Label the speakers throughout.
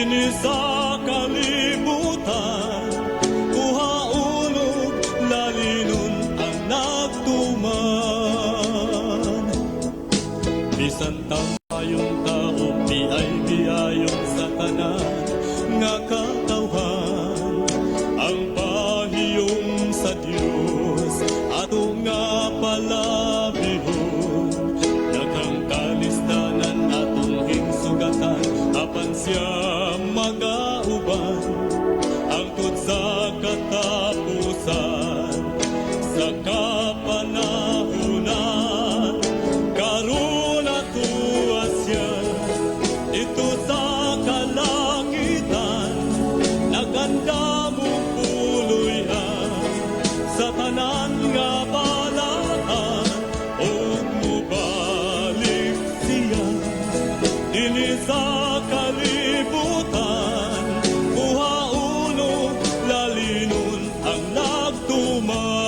Speaker 1: Dinhi sa kalibutan, kuhaon ug lalinon ang nagtuman. Bisan tamayong tao, biay biayon sa tanan nga katawhan, ang pahiyom sa Dios ato nga palabihon. Daghang kalisdanan atong hingsugatan, apan siya magauban hangtod sa katapusan, sa kapanahunan. Karon atua siya didto sa kalangitan, nagandam og puloy-an sa tanan nga balaan, ug mobalik siya dinhi sa kalibutan, kuhaon ug lalinon ang nagtuman.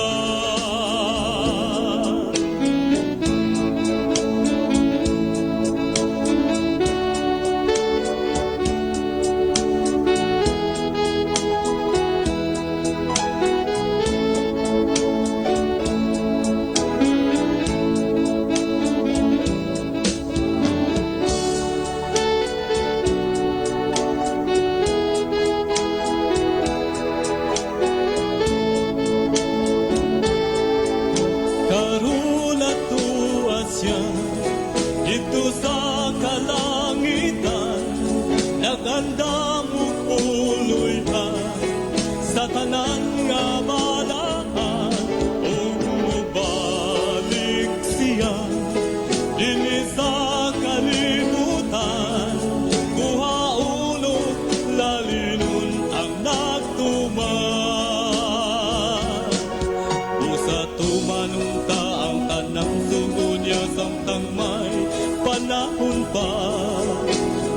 Speaker 1: Karon atua siya didto sa kalangitan, nagandam og puloy-an sa tanan nga balaan, ug mobalik siya dinhi sa kalibutan, kuhaon ug lalinon ang nagtuman. Usa tumanon ta ang tanang sugo niya samtang may panahon pa,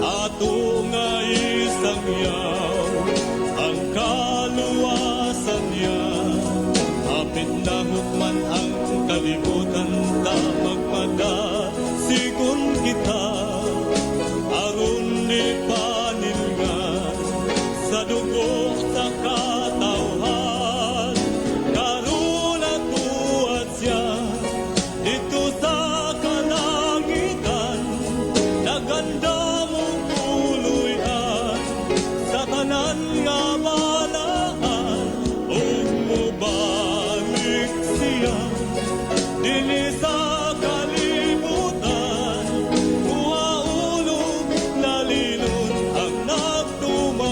Speaker 1: ato nga isangyaw ang kaluwasan niya. Hapit na hukman ang kalibutan, ta magmadasigon kita aron di panilngan sa dugo sa katawhan. Karon atua siya didto sa kalangitan, nagandam og puloy-an sa tanan nga balaan, ug mobalik siya dinhi sa kalibutan, kuhaon ug lalinon ang nagtuman,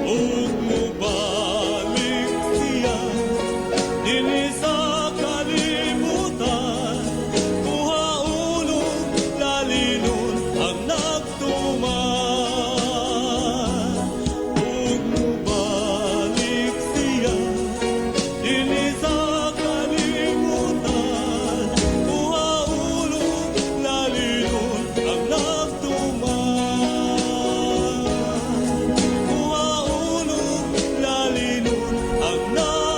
Speaker 1: ug mobalik siya dinhi sa kalibutan, kuhaon ug lalinon ang nagtuman, ug mobalik siya dinhi sa kalibutan, kuhaon ug lalinon ang nagtuman, kuhaon ug lalinon ang nagtuman.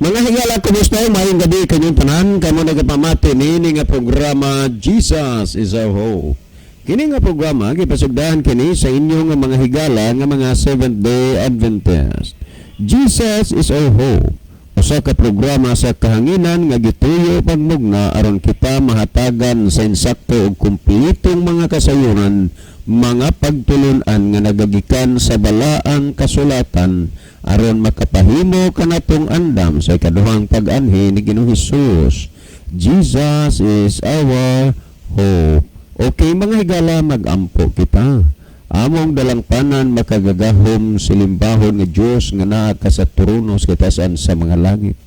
Speaker 2: Mga higala, kumusta? Maayong gabi kanyong tanan. Kamo nagapamati niini nga programa, Jesus is Our Hope. Kini nga programa gipasugdahan kini sa inyong nga mga higala nga mga Seventh Day Adventist. Jesus is Our Hope. Usa ka programa sa kahanginan nga gituyo pagmugna aron kita mahatagan sa insakto ug kumpletong mga kasayuran, mga pagtulun-an nga nagagikan sa balaang kasulatan aron makapahimo kanatong andam sa ikaduhang pag-anhi ni Ginoong Hesus. Jesus is our hope. Okay, mga higala, magampo kita. Among dalangpanan, makagagahom, silimbahon nga Dios nga naa ka sa trono sa katasan sa mga langit.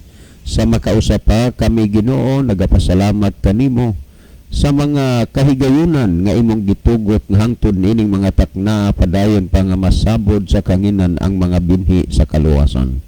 Speaker 2: Sa makausa pa kami, Ginoo, nagapasalamat kanimo sa mga kahigayunan nga imong gitugot nga hangtod niining mga takna padayon pa nga masabod sa kahanginan ang mga binhi sa kaluwasan.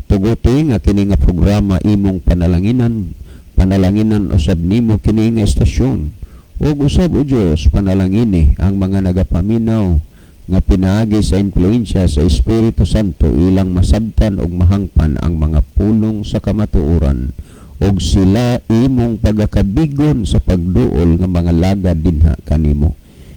Speaker 2: Tuguti nga kini nga programa imong panalanginan. Panalanginan usab nimo kini nga estasyon ug usab, O Dios, panalangini ang mga nagapaminaw nga pinaagi sa impluwensya sa Espiritu Santo ilang masabtan ug mahangpan ang mga pulong sa kamatuoran ug sila imong pagakabigon sa pagduol nga mga lagad dinha kanimo.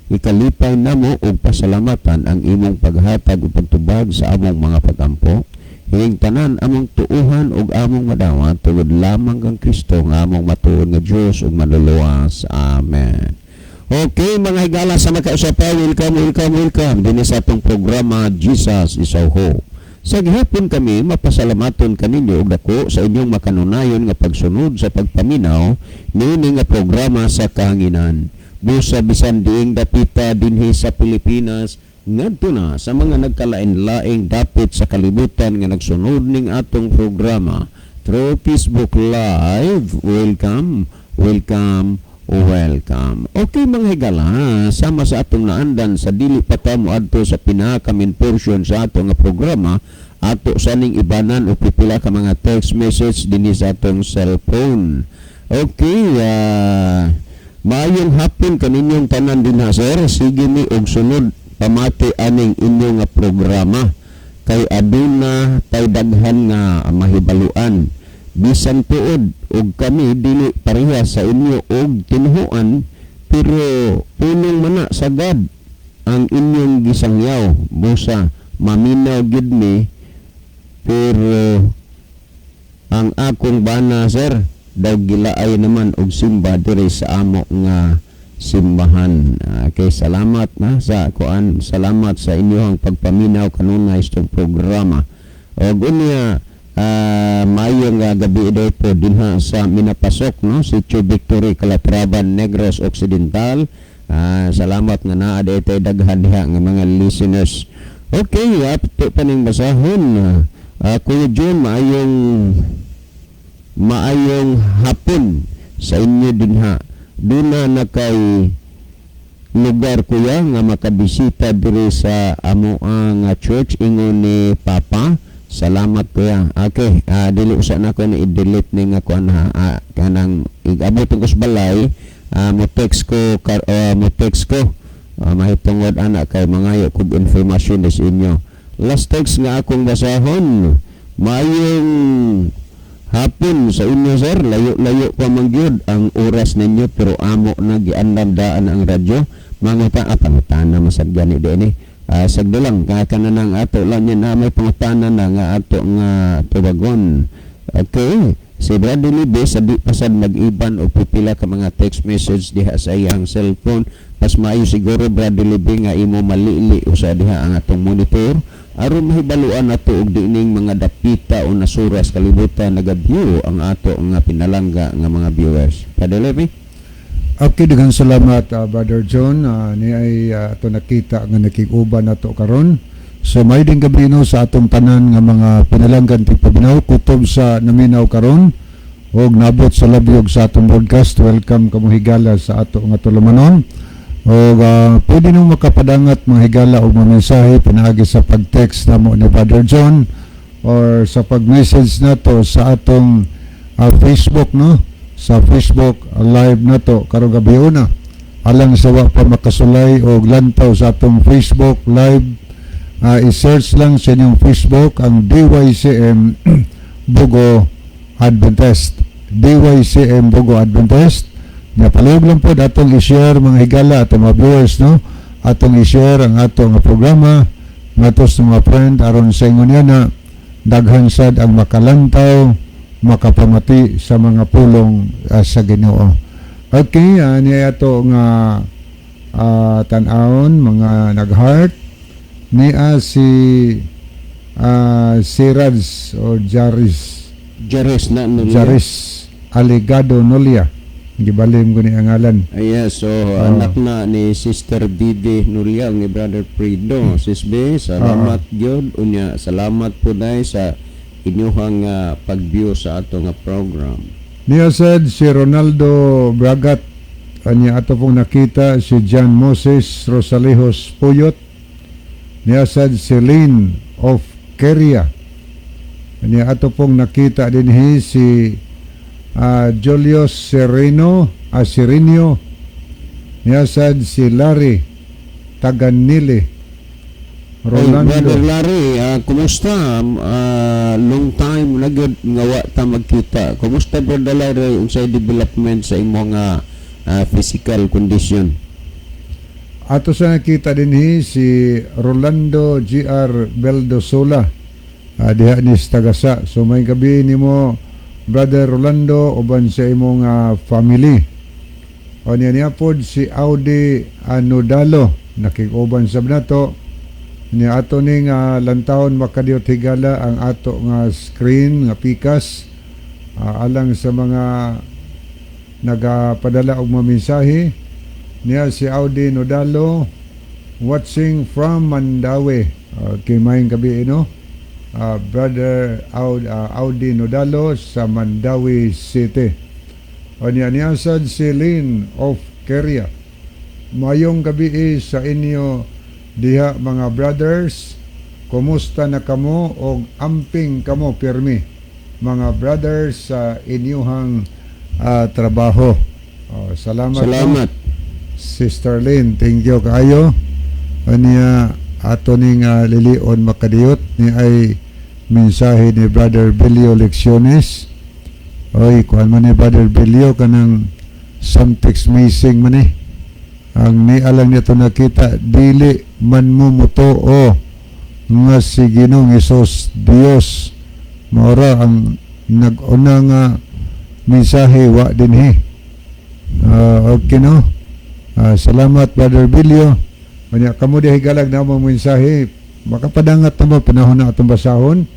Speaker 2: Ikalipay namo ug pasalamatan ang imong paghatag ug pagtubag sa among mga pagampo. Hining tanan among tuuhan ug among madawat tungod lamang kang Kristo nga among matuod nga Dios ug Manluluwas. Amen. Okay, mga higala sa makausa pa, welcome, welcome, welcome dinhi sa atong programa Jesus is Our Hope. Sa gihapon kami mapasalamaton kaninyo og dako sa inyong makanunayon nga pagsunod sa pagpaminaw niini nga programa sa kahanginan. Busa bisan diing dapita dinhi sa Pilipinas ngadto na sa mga nagkalain-laing dapit sa kalibutan nga nagsunod ning atong programa through Facebook Live. Welcome, welcome, welcome. Okay, mga higala, sama sa atong naandan sa dili pa ta moadto sa pinaka main portion sa atong nga programa, ato saning ibanan o pipila ka mga text message dinhi sa atong cellphone. Okay, maayong hapon kaninyong tanan dinha, sir. Sige mi og sunod pamati aning inyong nga programa kay aduna tay daghan nga mahibaluan bisan tuod og kami dili pareha sa inyo og tinuhuan, pero pulong mana sa God ang inyong gisangyaw. Busa maminaw gid mi, pero ang akong bana, sir, daw gilaay naman og simba diri sa amo nga simbahan. Okay, salamat na sa kuan, salamat sa inyong pagpaminaw kanunay sa programa. Og unya, maayong nga gabi daw po dinha sa Minapasok, no, si Chu Victory, Calatraban, Negros Occidental. Salamat nga naa diay daghan diha nga mga listeners. Okay, ato pa ning basahon. Kuya John, maayong maayong hapon sa inyo dinha. Duna na kay lugar, kuya, nga makabisita diri sa amo ang church, ingon ni Papa. Salamat, kuya. Okay, dili usa na ko na i-delete ni nga kuan ha. Kanang igabot ko sa balay, mo text ko mo text ko. Mahitungod ana kay mangayo kog information sa inyo. Last text nga akong basahon. Maayong hapon sa inyo, sir. Layo-layo pa man gyud ang oras ninyo pero amo na giandam daan ang radyo. Mga pa pangutana masad gani di ni. Sagdo lang ka kananang ato lang niya na may pangutana na nga ato nga tubagon. Okay. Si Brother Libe sa di pasad nag-iban o pipila ka mga text message diha sa iyang cellphone. Mas maayo siguro, Brother Libe, nga imo malili usa diha ang atong monitor aron mahibaluan nato og diining mga dapita o nasuras kalibutan naga-view ang ato nga pinalangga nga mga viewers. Brother Libe?
Speaker 3: Okay, daghang salamat, Brother John. Ni ay ato nakita nga nakig-uban nato karon. So maayong gabi, no, sa atong tanan nga mga pinalanggan tigpaminaw kutob sa naminaw karon og nabot sa labyog sa atong broadcast. Welcome kamo, higala, sa ato nga tulumanon. Og pwede nimo makapadangat, mga higala, og mga mensahe pinaagi sa pag-text namo ni Brother John or sa pag-message nato sa atong Facebook, no, sa Facebook Live nato karong gabi una. Alang sa wa pa makasulay og lantaw sa atong Facebook Live, i-search lang sa inyong Facebook ang DYCM Bogo Adventist, DYCM Bogo Adventist. Nga palihog lang po atong i-share, mga higala, atong mga viewers, no, atong i-share ang atong programa ngadto sa mga friend aron sa ingon niya na daghan sad ang makalantaw, makapamati sa mga pulong sa Ginoo. Okay, niya ato nga tan-awon mga nag-heart niya si Raj o Jaris.
Speaker 2: Jares na no.
Speaker 3: Jaris Aligado Nolia. Gibalim ko ni ang ngalan.
Speaker 2: Ayan, so anak na ni Sister Bibi Nuriel ni Brother Prido. Sis B, salamat gyud. Unya, salamat po dai sa inyuhang pag-view sa ato nga program.
Speaker 3: Niya said si Ronaldo Bragat, anya ato pong nakita si John Moses Rosalejos Puyot. Niya said si Lynn of Keria. Anya ato pong nakita dinhi si Julius Sereno, Sirinio, niya sad si Larry Taganili,
Speaker 2: Hey,
Speaker 3: Rolando.
Speaker 2: Brother Larry, kumusta? Long time na gyud nga wa ta magkita. Kumusta, Brother Larry, unsay development sa imong physical condition?
Speaker 3: Ato sa nakita dinhi si Rolando GR Beldosola, diha ni sa Tagasa. So maayong gabi nimo, Brother Rolando, uban sa imong family. O niya niya pod si Audi Anodalo, nakig-uban sab nato. Niya ato ning lantawon makadiyot, higala, ang ato nga screen nga pikas alang sa mga nagapadala og mga mensahe. Niya si Audi Nodalo, watching from Mandaue. Okay, maayong gabi, no? Brother Audi Nodalo sa Mandaue City. O niya niya sad si Lynn of Keria. Mayong gabi sa inyo diha, mga brothers. Kumusta na kamo og amping kamo pirmi, mga brothers, sa inyuhang trabaho. Oh, salamat, no?
Speaker 2: Salamat.
Speaker 3: Sister Lynn, thank you kaayo. Aniya ato ning lilion makadiyot ni ay mensahe ni Brother Belio Lecciones. Oy, kuan man ni Brother Belio, kanang something's missing man eh. Ang nialang nito nakita, dili man mo mutuo nga si Ginoong Hesus Dios. Maura ang nag-una nga mensahe wa dinhi. Okay, no? Salamat, Brother Bilio. Unya kamo diha higalag na mo mensahe, makapadangat na mo panahon na atong basahon.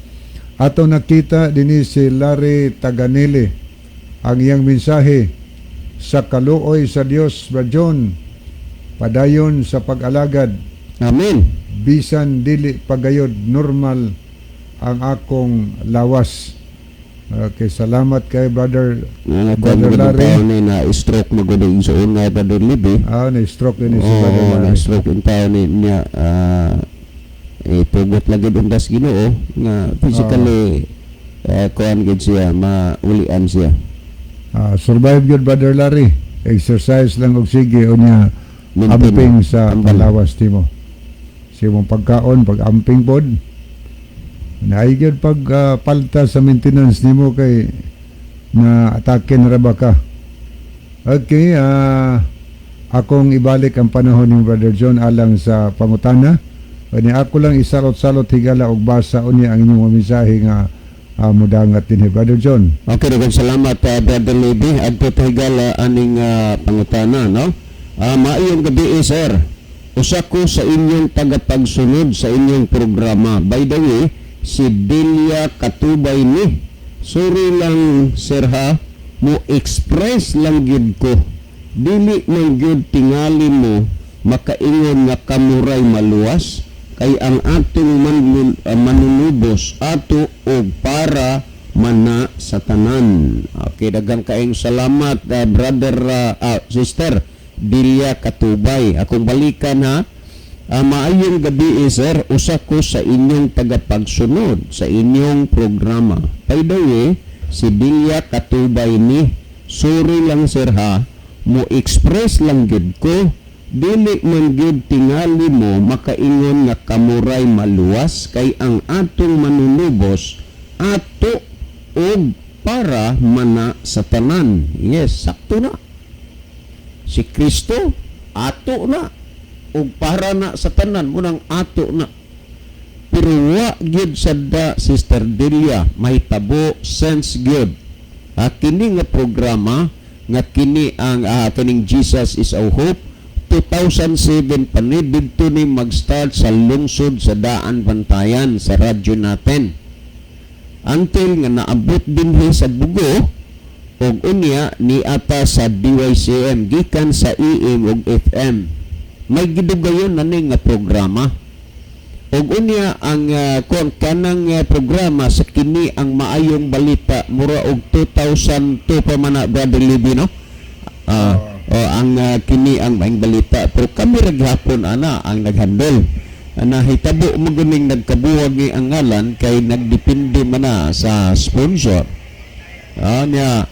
Speaker 3: Ato nakita dinhi si Larry Taganili, ang iyang mensahe: "Sa kaluoy sa Dios, Brad John, padayon sa pag-alagad."
Speaker 2: Amen.
Speaker 3: "Bisan dili pagayod normal ang akong lawas." Okay, salamat kay Brother
Speaker 2: Nga kuan
Speaker 3: Brother
Speaker 2: mo
Speaker 3: Larry.
Speaker 2: taon ni na stroke mo gud igsoon nga Brother Libby.
Speaker 3: Ah, na-stroke din si
Speaker 2: Oo,
Speaker 3: Brother
Speaker 2: na
Speaker 3: Larry.
Speaker 2: stroke in taon ni niya, eh tugot lagi undas Ginoo nga physically kuan gid siya, maulian siya.
Speaker 3: Ah, survive gyud, Brother Larry. Exercise lang og sige, unya
Speaker 2: Maintain.
Speaker 3: amping sa
Speaker 2: Amping.
Speaker 3: palawas nimo. Sa imong pagkaon, pag amping pod. Naay gyud pag palta sa maintenance nimo kay na atake na ra ba ka. Okay, akong ibalik ang panahon ni Brother John alang sa pangutana. Unya ako lang isalot-salot, higala, og basa unya ang inyong mga mensahe nga mudangat dinhi, Brother John.
Speaker 2: Okay, daghang salamat, Brother Libby. Adto ta, higala, aning pangutana, no? Maayong gabi, sir. Usa ko sa inyong tagapagsunod sa inyong programa. By the way, si Delia Katubay ni. Sorry lang, sir, ha. Mo express lang gyud ko. Dili man gyud tingali mo makaingon nga kamuray maluwas kay ang atong manunubos ato og para mana sa tanan. Okay, daghang kaayong salamat, brother, sister Delia Katubay. Akong balikan ha. Maayong gabi, sir, usa ko sa inyong tagapagsunod sa inyong programa. By the way, si Delia Katubay ni. Sorry lang, sir, ha. Mo express lang gyud ko. Dili man gyud tingali mo makaingon nga kamuray maluwas kay ang atong manunubos ato og para mana sa tanan. Yes, sakto na. Si Kristo ato na ug para na sa tanan munang ato na. Pero wa gyud sada, Sister Delia, mahitabo sense gyud. Kini nga programa nga kini ang kining Jesus is Our Hope, 2007 pa ni didto ni mag-start sa lungsod sa Daan Bantayan sa radyo natin. Until nga naabot dinhi sa Bugo ug unya ni ata sa DYCM gikan sa AM ug FM. May gidugayon na ni nga programa. Ug unya ang kuan kanang programa sa kini ang maayong balita mura og 2002 pa man na, Brother Libby, no? Oh, ang kini ang maayong balita, pero kami ra gihapon ana ang naghandle. Nahitabo mo guning nagkabuwag ni ang ngalan kay nagdepende man na sa sponsor. Niya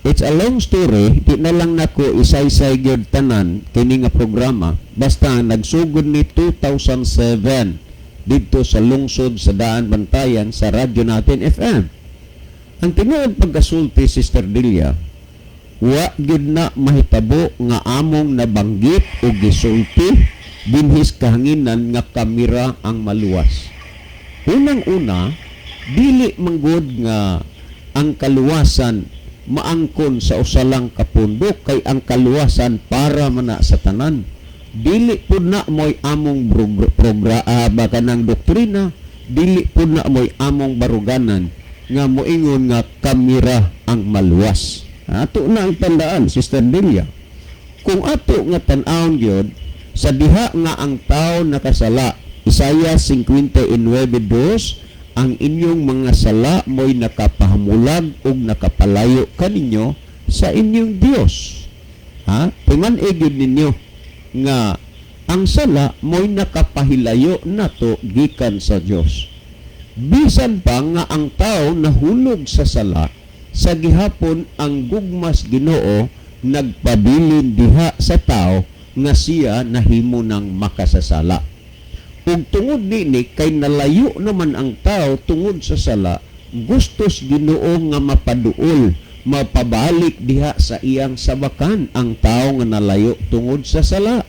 Speaker 2: It's a long story, di na lang nako isaysay gyud tanan kini nga programa. Basta nagsugod ni 2007 didto sa lungsod sa Daan Bantayan sa Radyo Natin FM. Ang tinuod pagkasulti, Sister Delia, wa gyud na mahitabo nga among nabanggit o gisulti dinhis kahanginan nga kamera ang maluwas. Unang-una, dili manggod nga ang kaluwasan maangkon sa usa lang ka pundok kay ang kaluwasan para man na sa tanan. Dili pud na mo'y among baka ng doktrina, dili pud na mo'y among baruganan nga moingon nga kamera ang maluwas. Ato na ang tandaan, Sister Delia. Kung ato nga tan-awon gyud sa diha nga ang tao nakasala, Isaiah 59:2, "Ang inyong mga sala mo'y nakapahamulag ug nakapalayo kaninyo sa inyong Dios." Ha? Timan-i gyud ninyo nga ang sala mo'y nakapahilayo nato gikan sa Dios. Bisan pa nga ang tao nahulog sa sala, sa gihapon ang gugmas Ginoo nagpabilin diha sa tao nga siya nahimo ng makasasala. Ug tungod nini kay nalayo naman ang tao tungod sa sala, gustos Ginoo nga mapaduol, mapabalik diha sa iyang sabakan ang tao nga nalayo tungod sa sala.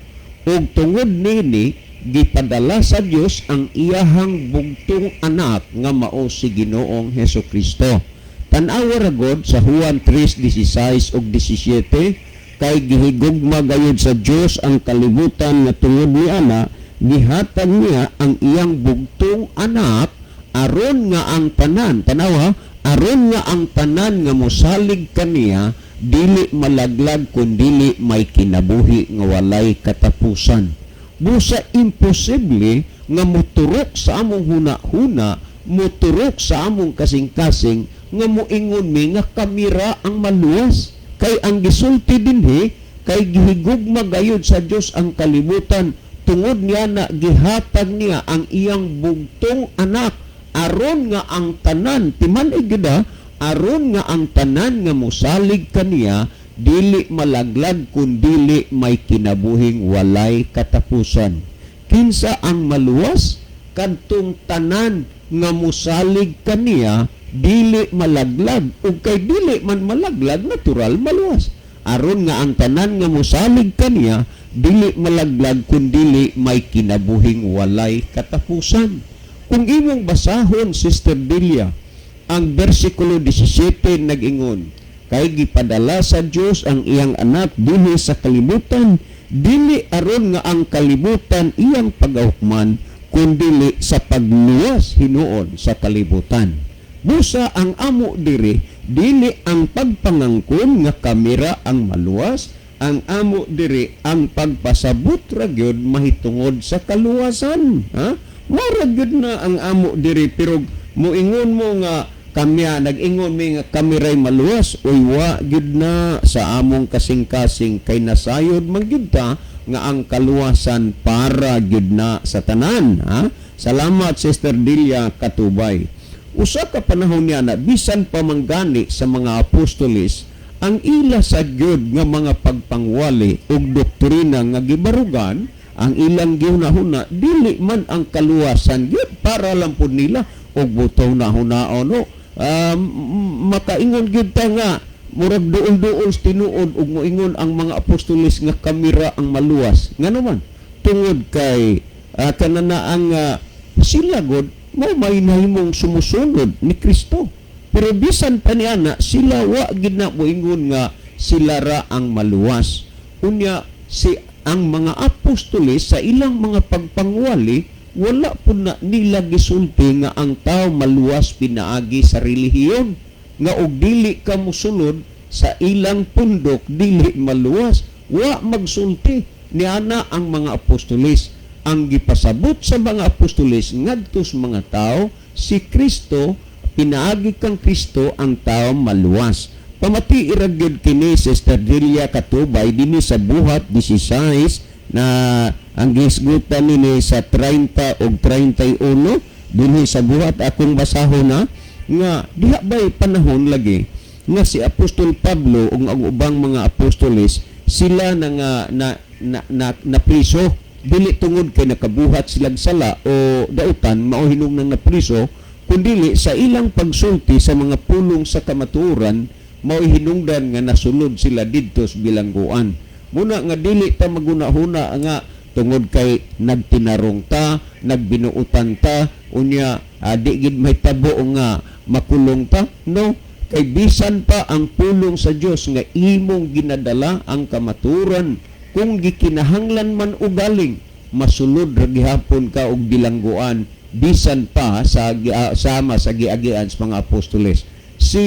Speaker 2: Ug tungod nini gipadala sa Dios ang iyahang bugtong anak nga mao si Ginoong Hesus Kristo. Tan-awa ra gud sa Juan 3:16 ug 17, "Kay gihigugma gayud sa Dios ang kalibutan nga tungod niana gihatag niya ang iyang bugtong anak, aron nga ang tanan," tanawa, "aron nga ang tanan nga mosalig kaniya dili malaglag kundili may kinabuhi nga walay katapusan." Busa imposible nga muturok sa among huna-huna, muturok sa among kasing-kasing nga moingon mi nga kamira ang maluwas. Kay ang gisulti dinhi, kay gihigugma gayud sa Dios ang kalibutan tungod niya na gihatag niya ang iyang bugtong anak, aron nga ang tanan, timan-i gyud ah, aron nga ang tanan nga mosalig kaniya dili malaglag kundili may kinabuhing walay katapusan. Kinsa ang maluwas? Kadtong tanan nga mosalig kaniya dili malaglag, ug kay dili man malaglag, natural maluwas. Aron nga ang tanan nga mosalig kaniya dili malaglag kundili may kinabuhing walay katapusan. Kung imong basahon, Sister Delia, ang bersikulo 17 nag-ingon, "Kay gipadala sa Dios ang iyang anak dinhi sa kalibutan, dili aron nga ang kalibutan iyang pagahukman, kundili sa pagluwas hinuon sa kalibutan." Busa ang amo diri, dili ang pagpangangkon nga kamera ang maluwas, ang amo diri ang pagpasabot ra gyud mahitungod sa kaluwasan, ha? Mao gyud na ang amo diri, pero moingon mo nga kamya, nag-ingon mi nga kami ray maluwas, uy, wa gyud na sa among kasing-kasing kay nasayod man gyud ta nga ang kaluwasan para gyud na sa tanan, ha? Salamat, Sister Delia Katubay. Usa ka panahon niya na bisan pa manggani sa mga apostoles, ang ila sa gyud nga mga pagpangwali ug doktrina nga gibarugan, ang ilang gihuna-huna dili man ang kaluwasan gyud para lang pud nila ug butaw na hunaon, no? Makaingon gyud ta nga murag duol-duol sa tinuod ug moingon ang mga apostoles nga kamira ang maluwas. Ngano man? Tungod kay kanana ang sila god mo may nahimong sumusunod ni Kristo. Pero bisan pa niya na sila, wa gid na moingon nga sila ra ang maluwas. Unya si ang mga apostoles sa ilang mga pagpangwali, wala po na nila gisulti nga ang tao maluwas pinaagi sa relihiyon, nga og dili ka mosulod sa ilang pundok dili maluwas. Wa magsulti niana ang mga apostoles. Ang gipasabot sa mga apostoles ngadto sa mga tao, si Kristo, pinaagi kang Kristo ang tao maluwas. Pamati ra gyud kini, Sister Delia Katubay, dinhi sa Buhat 16 na ang gisgutan nini sa 30 ug 31 dinhi sa Buhat. Akong basahon na nga diha bay panahon lagi nga si Apostol Pablo ug ang ubang mga apostoles, sila na nga na priso dili tungod kay nakabuhat silang sala o dautan mao hinungdan na priso, kundili sa ilang pagsulti sa mga pulong sa kamatuoran, mao hinungdan nga nasulod sila didto sa bilangguan. Muna nga dili ta magunahuna nga tungod kay nagtinarong ta, nagbinuutan ta, unya di gid mahitabo nga makulong ta. No, kay bisan pa ang pulong sa Dios nga imong ginadala, ang kamatuoran, kung gikinahanglan man ugaling masulod ra gihapon ka og bilangguan, bisan pa sa sama sa giagian sa mga apostoles. Si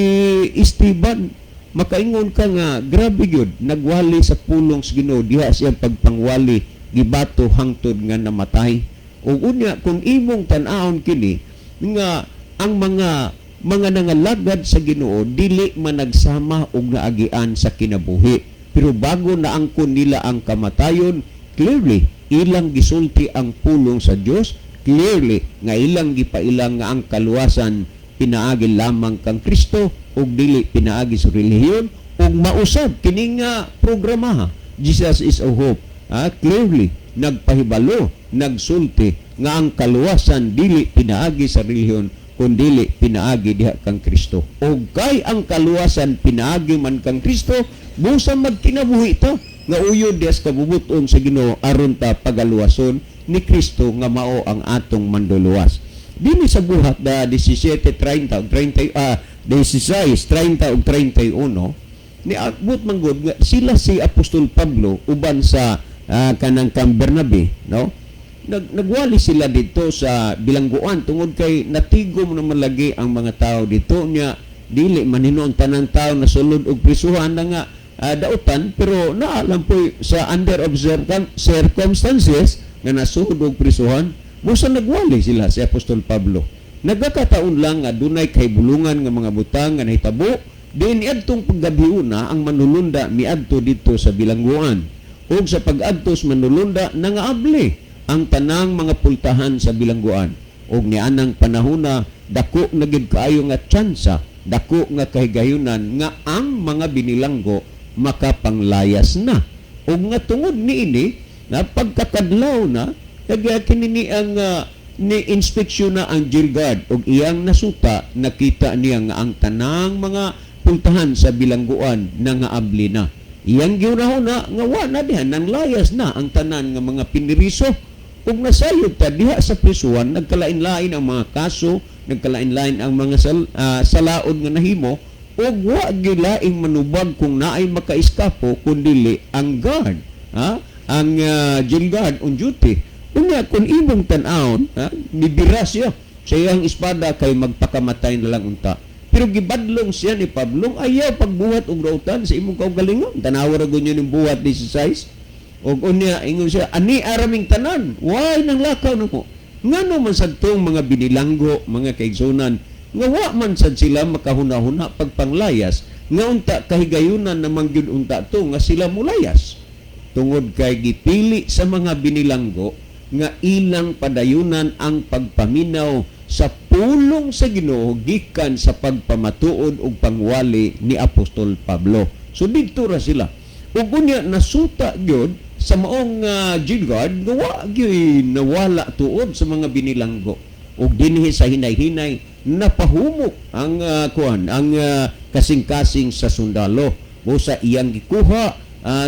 Speaker 2: Esteban, makaingon ka nga grabe gyud, nagwali sa pulong sa Ginoo diha siyang pagpangwali, gibato hangtod nga namatay. Ug unya kung imong tan-awon kini nga ang mga nangalagad sa Ginoo dili man nagsama og naagian sa kinabuhi, pero bago naangkon nila ang kamatayon, clearly ilang gisulti ang pulong sa Dios, clearly nga ilang gipailang nga ang kaluwasan pinaagi lamang kang Kristo ug dili pinaagi sa relihiyon. Ug mausab kini nga programa ha, Jesus is a Hope, clearly nagpahibalo, nagsulti nga ang kaluwasan dili pinaagi sa relihiyon kundili pinaagi diha kang Kristo. Ug kay ang kaluwasan pinaagi man kang Kristo, busa magkinabuhi ta nga uyod diha sa kabubuton sa Ginoo aron ta pagaluwason ni Kristo nga mao ang atong manduluwas. Dinhi sa Buhat da 17:30 ug 30, 16:30 ug 31, niabot man gud nga sila si Apostol Pablo uban sa kanang kang Bernabe, no, nagwali sila dito sa bilangguan tungod kay natigom naman lagi ang mga tao dito nya. Dili man hinuon tanang tao na sulod og prisuhan na nga dautan, pero naalam po sa under of circumstances nga nasulod og prisuhan. Busa nagwali sila si Apostol Pablo. Nagkakataon lang nga dunay kahibulungan nga mga butang nga nahitabo diin niadtong paggabiuna. Ang manulunda miadto didto sa bilangguan, ug sa pag-adto sa manulunda, nangaabli ang tanang mga pultahan sa bilangguan. Ug nianang panahona, dako na gid kaayo nga tsansa, dako nga kahigayunan nga ang mga binilanggo makapanglayas na. Ug nga tungod niini na pagkakadlaw na kaya kini ni ang ni inspeksyon na ang jail guard, ug iyang nasuta, nakita niya nga ang tanang mga pultahan sa bilangguan nangaabli na. Iyang giunahuna nga wa na diha, nanglayas na ang tanan nga mga piniriso. Ug nasayod ta diha sa prisuhan, nagkalain-lain ang mga kaso, nagkalain-lain ang mga salaod nga nahimo, ug wa gilaing manubag kung naay makaiskapo kundili ang guard, ha, ang jail guard on duty. Unya kung imong tan-awon, ha, nibira siya sa iyang espada kay magpakamatay na lang unta, pero gibadlong siya ni Pablo, "Ayaw pagbuhat og dautan sa imong kaugalingon." Tanawa ra gud ning Buhat 16. Ug unya ingon siya, "Ani araming tanan, way nang lakaw nako." Ngano man sad tong mga binilanggo, mga kaigsunan, nga wa man sad sila makahuna-huna pagpanglayas, nga unta kahigayunan naman gyud unta to nga sila mulayas? Tungod kay gipili sa mga binilanggo nga ilang padayunan ang pagpaminaw sa pulong sa Ginoo gikan sa pagpamatuod ug pangwali ni Apostol Pablo. So didto ra sila. Ug unya nasuta gyud sa maong jail guard nga wa gyud nawala tuod sa mga binilanggo. Ug dinhi sa hinay-hinay napahumok ang kuan, ang kasing-kasing sa sundalo. Busa iyang gikuha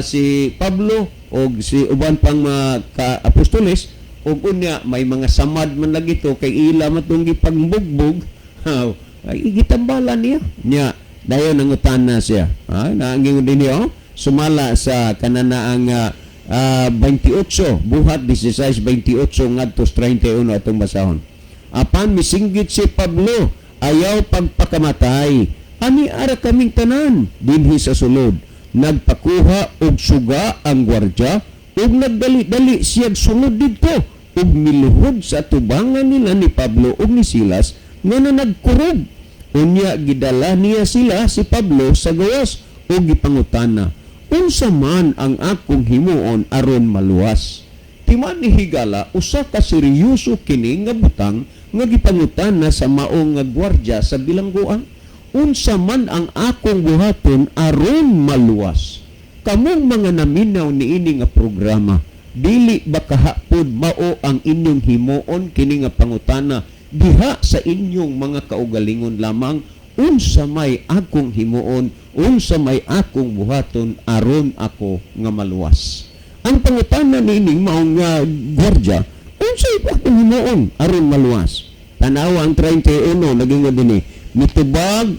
Speaker 2: si Pablo og si uban pang mga ka-apostoles, ug unya may mga samad man lagi to kay ila man tong gipangbugbog, ay gitambalan niya. Nya dayon nangutana siya, ha, naangingon din niya, oh, sumala sa kananaang 28, Buhat 16:28 ngadto 31, atong basahon. Apan misinggit si Pablo, "Ayaw pagpakamatay, ani ara kaming tanan dinhi sa sulod." Nagpakuha og suga ang gwardya ug nagdali-dali siya sulod didto ug miluhod sa tubangan nila ni Pablo ug ni Silas nga nagkurog. Unya gidala niya sila, si Pablo, sa gawas ug gipangutana, "Unsa man ang akong himuon aron maluwas?" Timan ni higala, usa ka seryoso kini nga butang nga gipangutana sa maong nga gwardya sa bilangguan. Unsa man ang akong buhaton aron maluwas? Kamong mga naminaw niini nga programa, dili ba kahapon mao ang inyong himuon kini nga pangutana diha sa inyong mga kaugalingon lamang? Unsa may akong himuon, unsa may akong buhaton aron ako nga maluwas? Ang pangutana niining maong nga gwardiya, unsay akong himuon aron maluwas? Tanawa ang 31, nagingon dinhi, mitubag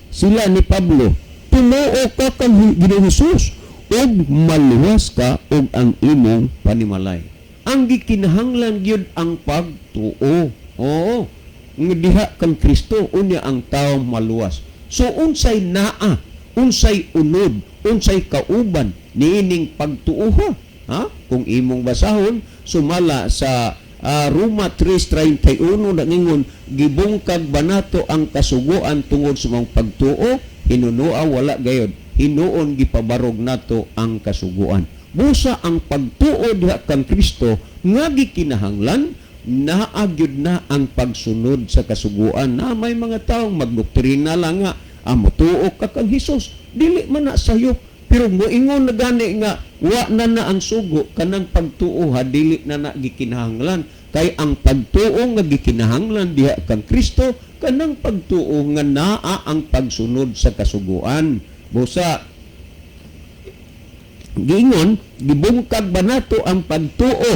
Speaker 2: sila ni Pablo, "Tumuo ka kang Ginoong Hesus ug maluwas ka ug ang imong panimalay." Ang gikinahanglan gyud ang pagtuo. Oo. Nga diha kang Kristo, unya ang tao maluwas. So unsay naa, unsay unod, unsay kauban niining pagtuoha? Ha? Kung imong basahon sumala sa Roma 3:31, nangingon, "Gibungkag ba nato ang kasuguan tungod sa mga pagtuo? Hinunua wala gayod. Hinuon gipabarog nato ang kasuguan." Busa ang pagtuo diha kang Kristo nga gikinahanglan, naa gyud na ang pagsunod sa kasuguan. Na may mga taong magdoktrina lang nga motuo ka kang Hesus, dili man na sayo, pero moingon na gani nga wa na na ang sugo, kanang pagtuo ha, dili na na gikinahanglan, kay ang pagtuo nga gikinahanglan diha kang Kristo, kanang pagtuo nga naa ang pagsunod sa kasuguan. Busa giingon, "Gibungkag ba nato ang pagtuo,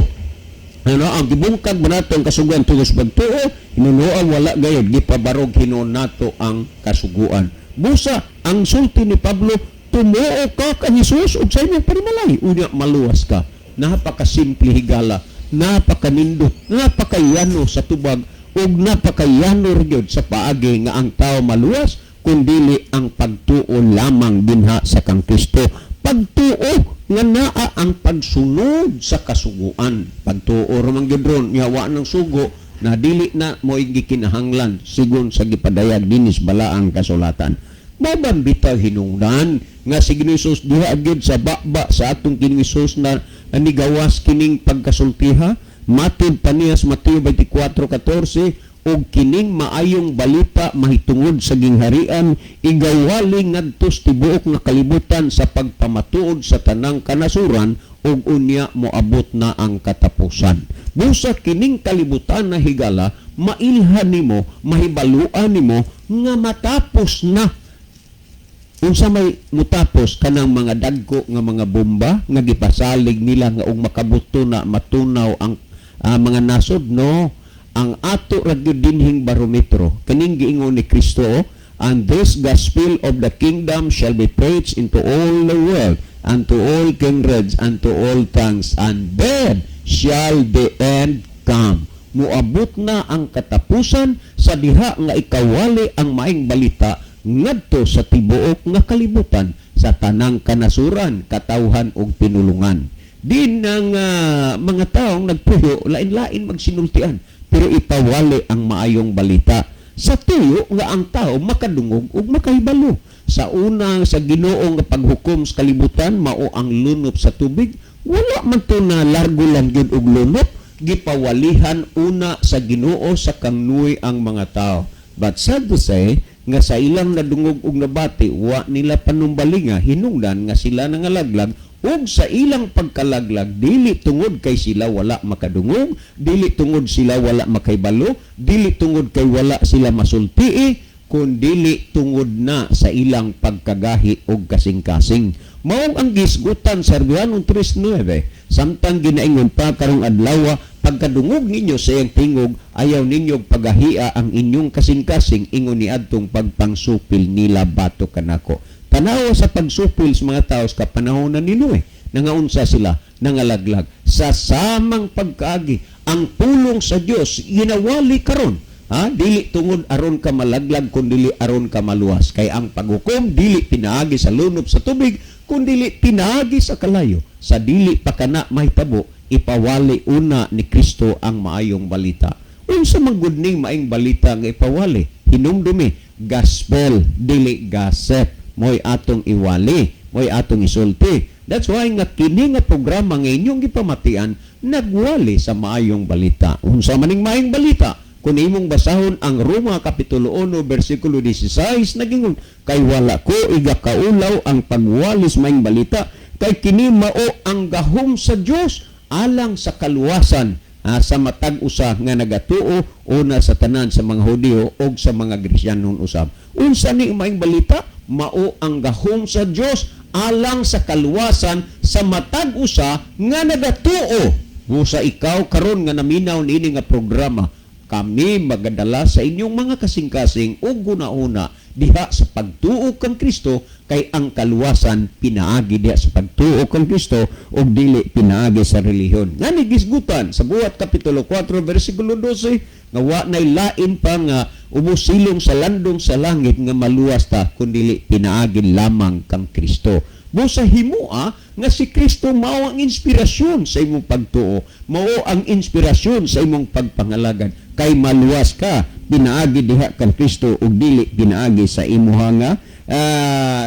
Speaker 2: ano, ang gibungkag ba nato ang kasuguan tungod sa pagtuo? Hinunoa wala gayod, gipabarog hinuon nato ang kasuguan." Busa ang sulti ni Pablo, tumuo ka kang Hesus ug sa imong panimalay, unya maluwas ka. Napakasimple, higala, napakanindot, napakayano sa tubag ug napakayano gyud sa paagi nga ang tao maluwas, kun dili ang pagtuo lamang dinha sa kang Kristo, pagtuo nga naa ang pagsunod sa kasuguan. Pagtuo ra man gyud ron nga wa ng sugo na dili na mo'y gikinahanglan sigon sa gipadayag dinis balaang kasulatan. Mao bang bitaw hinungdan nga si Ginoong Hesus diha gyud sa baba sa atong Ginoong Hesus na nigawas kining pagkasultiha? Matod pa niya sa Mateo 24:14, "Ug kining maayong balita mahitungod sa gingharian igawali ngadto sa tibuok nga kalibutan sa pagpamatuod sa tanang kanasuran, ug unya moabot na ang katapusan." Busa kining kalibutan na, higala, mailhan nimo, mahibaluan nimo nga matapos na. Unsa may mutapos? Kanang mga dagko nga mga bomba nga gipasalig nila nga og makabuto na matunaw ang mga nasod? No, ang ato ra gyud dinhing barometro, kaning giingon ni Kristo, "And this gospel of the kingdom shall be preached into all the world and to all kindreds and to all tongues, and then shall the end come." Muabot na ang katapusan sa diha nga ikawali ang maayong balita ngadto sa tibuok nga kalibutan, sa tanang kanasuran, katawhan ug tinulungan. Din ang mga taong nagpuyo, lain-lain magsinultian, pero ipawali ang maayong balita sa tuyo nga ang tao makadungog ug makahibalo. Sa una sa Ginoo nga paghukom sa kalibutan, mao ang lunop sa tubig. Wala man to na largo lang gyud og lunop, gipawalihan una sa Ginoo sa kang Noe ang mga tao. But sad to say nga sa ilang nadungog og nabati, wa nila panumbalinga, hinungdan nga sila nangalaglag, ug sa ilang pagkalaglag, dili tungod kay sila wala makadungog, dili tungod sila wala makahibalo, dili tungod kay wala sila masultii, kun dili tungod na sa ilang pagkagahi og kasing-kasing. Maong ang gisgutan sa Herbihanong 3:9, samtang ginaingon pa karong adlaw, pagkadungog ninyo sa iyang tingog, ayaw ninyo pagahia ang inyong kasing-kasing, ingon ni adtong pagpangsupil nila batok kanako. Tanawa sa pagsupil sa mga tao sa kapanahon na ni Noe. Nangaunsa sila, nangalaglag. Sa samang pagkaagi, ang pulong sa Dios ginawali karon. Ha? Dili tungod aron ka malaglag, kun dili aron ka maluwas. Kay ang paghukom dili pinaagi sa lunop sa tubig, kun dili pinaagi sa kalayo. Sa dili pa kana mahitabo, ipawali una ni Kristo ang maayong balita. Unsa man gud ning maayong balita nga ipawali? Hinumdumi, gospel dili gossip. Mo'y atong iwali, mo'y atong isulti. That's why nga kini nga programa nga inyong gipamatian nagwali sa maayong balita. Unsa man ning maayong balita? Kung imong basahon ang Roma Kapitulo 1 bersikulo 16, nagingon, "Kay wala ko igakaulaw ang pagwalis maayong balita, kay kini mao ang gahom sa Dios alang sa kaluwasan sa matag usa nga nagatuo, una sa tanan sa mga Hudiyo ug sa mga Gresyanon usab." Unsa ni maayong balita? Mao ang gahom sa Dios alang sa kaluwasan sa matag usa nga nagatuo. Busa ikaw karon nga naminaw niini nga programa, kami magadala sa inyong mga kasing-kasing ug guna-una diha sa pagtuo kang Kristo, kay ang kaluwasan pinaagi diha sa pagtuo kang Kristo ug dili pinaagi sa relihiyon. Nga ni gisgutan sa Buhat Kapitulo 4 versikulo 12 nga wa nay lain pa nga umusilong sa landong sa langit nga maluwas ta kun dili pinaagi lamang kang Kristo. Busa himua nga si Kristo mao ang inspirasyon sa imong pagtuo, mao ang inspirasyon sa imong pagpangalagad, kay maluwas ka pinaagi diha kang Kristo ug dili pinaagi sa imuha nga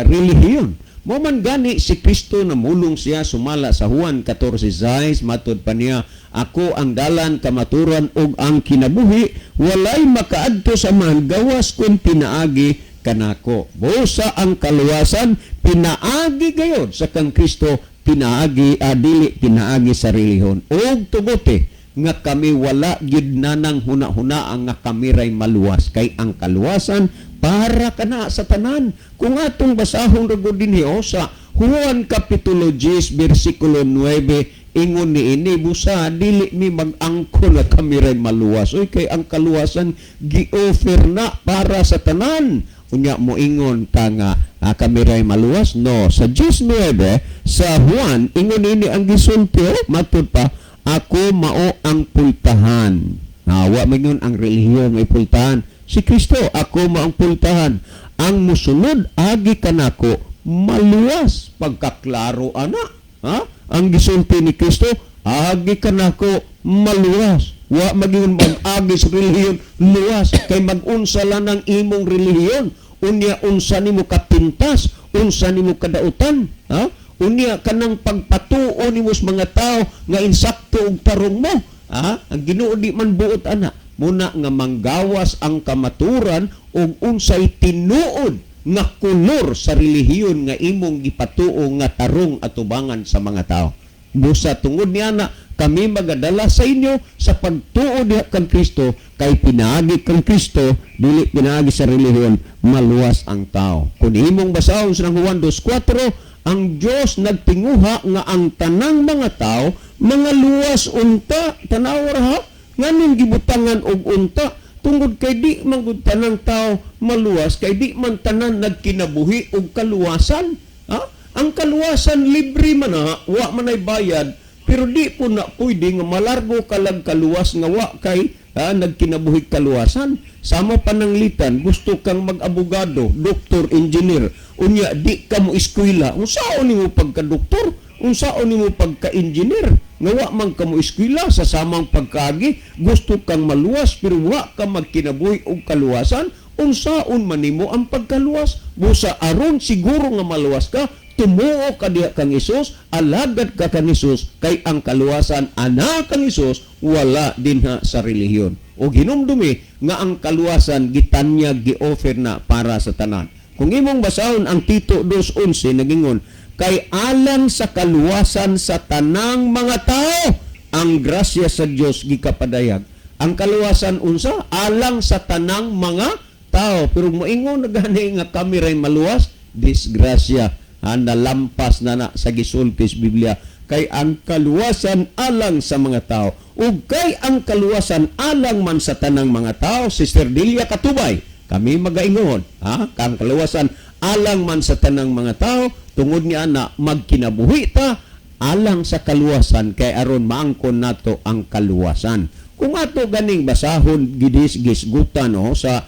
Speaker 2: relihiyon. Mo man gani si Kristo namulong siya sumala sa Juan 14:6, matod pa niya, "Ako ang dalan, kamaturan ug ang kinabuhi, walay makaadto sa Amahan gawas kun pinaagi kanako." Busa ang kaluwasan pinaagi gayod sa kang Kristo, pinaagi dili pinaagi sa relihiyon. Ug tugote nga kami wala gyud nanang huna-huna ang nga kami ray maluwas, kay ang kaluwasan para kana sa tanan. Kung atong basahon ra gud dinhi, oh, sa Juan Kapitulo 10 bersikulo 9, ingon niini, busa dili mi mag-angko na kami ray maluwas. Uy, kay ang kaluwasan gi-offer na para sa tanan. Unya moingon ka nga kami ray maluwas? No, sa 10:9 sa Juan, ingon ini ang gisulti, oh, matud pa, "Ako mao ang pultahan." Wa man yun ang relihiyon nga pultahan. Si Kristo, "Ako mao ang pultahan. Ang musulod agi kanako maluwas." Pagkaklaro ana. Ha? Ang gisulti ni Kristo, agi kanako maluwas. Wa maging mag-agi sa relihiyon luwas, kay mag-unsa lang ang imong relihiyon. Unya unsa nimo kapintas, unsa nimo kadautan, ha? Unya kanang pagpatuo nimo sa mga tao nga insakto og tarong mo. Ha? Ang Ginoo di man buot ana. Muna nga manggawas ang kamaturan ug unsay tinuod nga kolor sa relihiyon nga imong gipatuo nga tarong atubangan sa mga tao. Busa tungod niya na kami magadala sa inyo sa pagtuo diha kang Kristo, kay pinaagi kang Kristo, dili pinaagi sa relihiyon, maluwas ang tao. Kung imong basahon sa Juan 2:4, ang Dios nagtinguha nga ang tanang mga tao mga luwas unta. Tanaw ra ha, nganong gibutangan og unta? Tungod kay di man gud tanang tao maluwas, kay di man tanan nagkinabuhi og kaluwasan, ha? Ang kaluwasan libre man ha, wa man ay bayad, pero di po na pwede nga malargo ka lang kaluwas nga wa kay ha, nagkinabuhi kaluwasan. Sama pananglitan gusto kang mag-abogado, doktor, engineer, unya di ka mo eskwela, unsaon nimo pagka-doktor, unsaon nimo pagka-engineer nga wa man ka mo eskwela? Sa samang pagkaagi, gusto kang maluwas pero wa ka magkinabuhi og kaluwasan, unsaon man nimo ang pagkaluwas? Busa aron siguro nga maluwas ka, tumuo ka diha kang Hesus, alagad ka kang Hesus, kay ang kaluwasan ana kang Hesus, wala dinha sa relihiyon. O hinumdumi nga ang kaluwasan gitanyag, gi-offer na para sa tanan. Kung imong basahon ang Tito 2:11, nagingon, "Kay alang sa kaluwasan sa tanang mga tao ang grasya sa Dios gikapadayag." Ang kaluwasan unsa? Alang sa tanang mga tao. Pero moingon na gani nga kami ray maluwas, disgrasya. Ha, nalampas na na sa gisulti sa Biblia, kay ang kaluwasan alang sa mga tao. Ug kay ang kaluwasan alang man sa tanang mga tao, Sister Delia Katubay, kami magaingon, ha, kang kaluwasan alang man sa tanang mga tao, tungod niya na magkinabuhi ta alang sa kaluwasan, kay aron maangkon nato ang kaluwasan. Kung ato ganing basahon gidis gisgutan, no, sa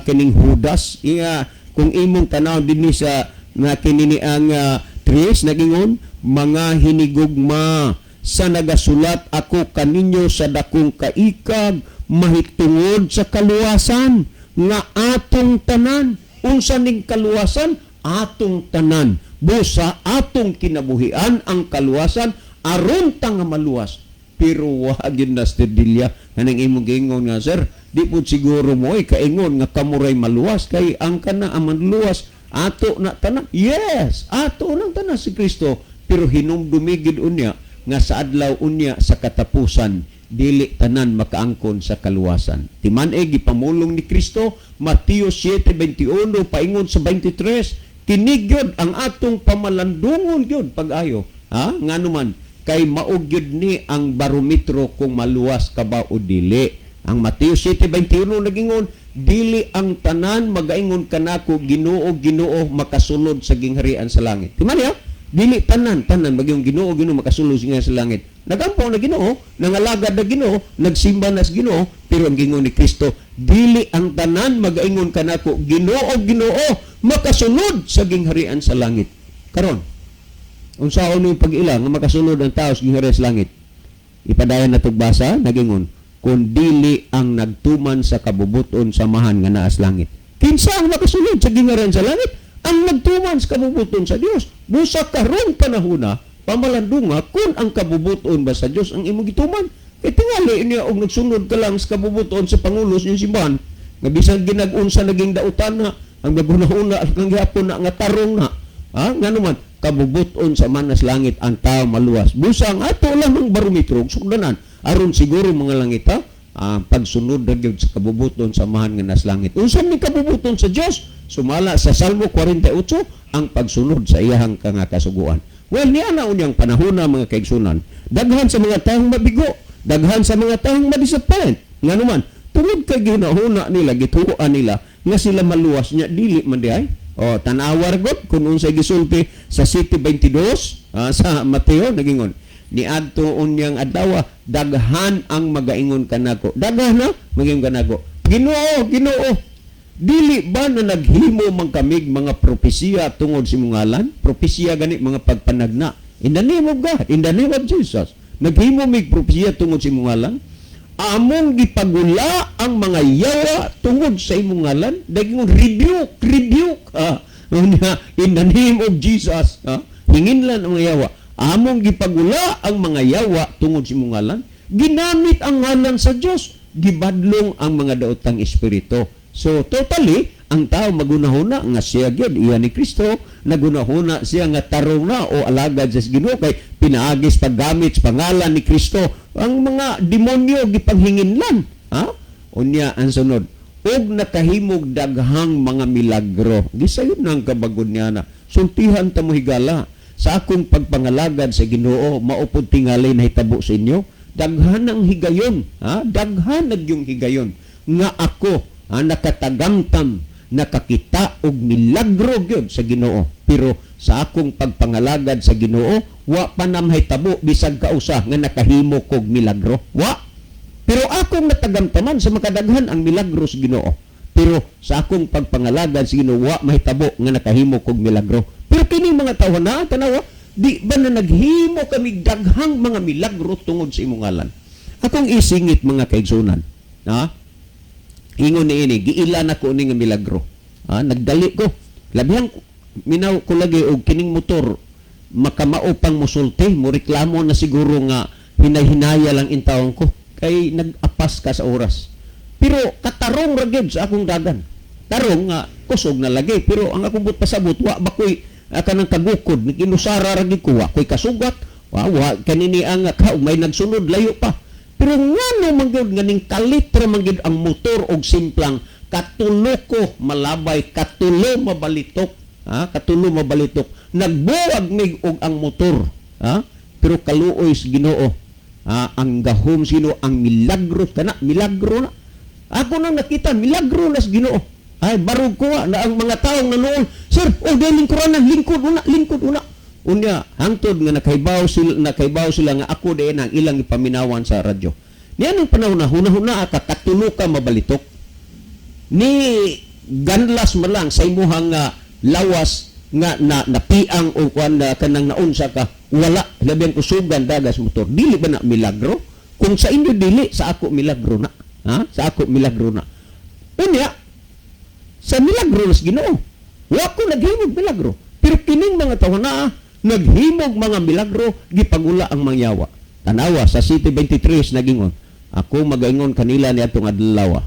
Speaker 2: kining Judas iya, kung imong tanaw dinhi sa nga kinini ang tres, nagingon, "Mga hinigugma, sa nagasulat ako kaninyo sa dakong kaikag mahitungod sa kaluwasan nga atong tanan." Unsa ning kaluwasan? Atong tanan. Busa atong kinabuhian ang kaluwasan aron ta nga maluwas. Pero wa gyud na, Sister Delia, kanang imong giingon nga, "Sir, Di pud siguro mo ay kaingon nga kamuray maluwas kay ang kana ang manluwas ato na tanan. Yes, ato nang tanan si Kristo, pero hinumdumi gid unya nga sa adlaw unya sa katapusan dili tanan makaangkon sa kaluwasan. Timan-e gipamulong ni Kristo, Mateo 7:21 paingon sa 23, kini gyud ang atong pamalandungon gyud pag-ayo. Ha? Ngano man kay mao gyud ni ang barometro kung maluwas ka ba o dili. Ang Mateo 7:21 nagingon, dili ang tanan magaingon kanako, "Ginoo, Ginoo," makasulod sa gingharian sa langit. Timan ya? Dili tanan tanan magyong "Ginoo, Ginoo" makasulod sa gingharian sa langit. Nagampo na Ginoo, nangalagad na Ginoo, nagsimba na sa Ginoo, pero ang gingon ni Kristo, dili ang tanan magaingon kanako, "Ginoo, Ginoo," makasulod sa gingharian sa langit. Karon, unsaon yung pag-ila nga makasulod ang tao sa gingharian sa langit? Ipadayon na basa, nagingon, kung dili ang nagtuman sa kabubuton sa Amahan nga naa sa langit. Kinsa ang makasulod sa gingharian sa langit? Ang nagtuman sa kabubuton sa Dios. Busa karon panahona, pamalandunga kung ang kabubuton ba sa Dios ang imong gituman. Kay tingali niya og nagsunod ka lang sa kabubuton sa pangulo sa inyong simbahan, nga bisan ginag-unsa naging dautan na, ang nagunahuna ang gihapon na nga tarong na. Ha? Nga naman, kabubuton sa manas langit ang tao maluwas. Busa ang ato lamang barometro, sugdanan, aron siguro mga langita, pagsunod na gyud sa kabubuton sa Amahan nga nas langit. Unsa ni kabubuton sa Dios? Sumala sa Salmo 48, ang pagsunod sa iyahang nga kasuguan. Well, niya na unyang panahona, mga kaigsunan. Daghan sa mga taong mabigo, daghan sa mga taong madisappoint. Nga naman, tungod kay ginahuna nila, gituoan nila, nga sila maluwas niya, dili man diay. O, tanawar god kung unsay gisulti sa 7:22 sa Mateo, nagingon. Niadto unyang adlaw, daghan ang magaingon kanako. Daghan na magaingon kanako, "Ginoo, Ginoo, dili ba na naghimo man kamig mga propesiya tungod sa imong ngalan?" Propesiya gani mga pagpanagna. In the name of God, in the name of Jesus. Naghimo mig propesiya tungod sa imong ngalan. Among gipagula ang mga yawa tungod sa imong ngalan. Dagingon, rebuke, rebuke. Unya, in the name of Jesus. Hinginlan ang mga yawa. Among gipagula ang mga yawa tungod sa imong ngalan. Ginamit ang ngalan sa Dios. Gibadlong ang mga daotang espiritu. So totally, ang tao magunahuna nga siya gyud iya ni Kristo, nagunahuna siya nga tarong na o alagad sa Ginoo kay pinaagis paggamit sa pangalan ni Kristo. Ang mga demonyo gipanghinginlan, ha? Unya ang sunod, og nakahimog daghang mga milagro. Gisayod na ang kabagod niya na. Sultihan ta mo higala sa akong pagpangalagad sa Ginoo, mao pud tingali nahitabo sa inyo. Daghan ang higayon, ha? Daghan nagyung higayon nga ako, ha, nakatagamtam, nakakita og milagro gyud sa Ginoo. Pero sa akong pagpangalagad sa Ginoo, wa pa namahitabo bisag kausa nga nakahimo kog milagro. Wa. Pero akong natagamtaman sa makadaghan ang milagro sa Ginoo. Pero sa akong pagpangalagad sa Ginoo, wa mahitabo nga nakahimo kog milagro. Pero kini mga tawo na tanawa, di ba na naghimo kami daghang mga milagro tungod sa imong ngalan? Akong isingit, mga kaigsunan, ha? Ingon ni ini, giila na ko ni nga milagro. Ha, nagdali ko. Labihang minaw ko lagi og kining motor makamao pang musulti, mo reklamo na siguro nga hinay-hinaya lang intawon ko kay nag-apas ka sa oras. Pero katarong ra gyud sa akong dagan. Tarong nga kusog na lagi, pero ang akong but pasabot wa ba koy kanang kagukod, inusara ra gyud ko, wa koy kasugat, wa wa kanini ang ka may nagsunod layo pa. Pero ngano man gyud nga ning kalit ra man gyud ang motor og simplang katulo ko malabay, katulo mabalitok, ha, katulo mabalitok, nagbuwag mig og ang motor, ha? Pero kaluoy sa Ginoo, ha, ang gahom sa Ginoo, ang milagro kana, milagro na ako nang nakita, milagro na sa Ginoo. Ay barog ko na ang mga taong nanool, "Sir, oh, dahil lingkuran na, lingkod una, lingkod una." Unya hangtod nga nakahibaw sila nga ako din ang ilang ipaminawan sa radyo. Niya nang panahon na huna-huna ka katulo ka mabalitok ni ganlas man lang sa imuhang nga lawas nga na napiang o kuan na kanang naunsa ka, wala labi ang kusugan dagas motor. Dili ba na milagro? Kung sa inyo dili, sa ako milagro na, ha? Sa ako milagro na. Unya sa milagro sa Ginoo, wa ko naghimog milagro, pero kining mga tawo na naghimog mga milagro, gipagula ang mangyawa. Tanawa sa 7:23, nagingon, ako magaingon kanila niadtong adlaw.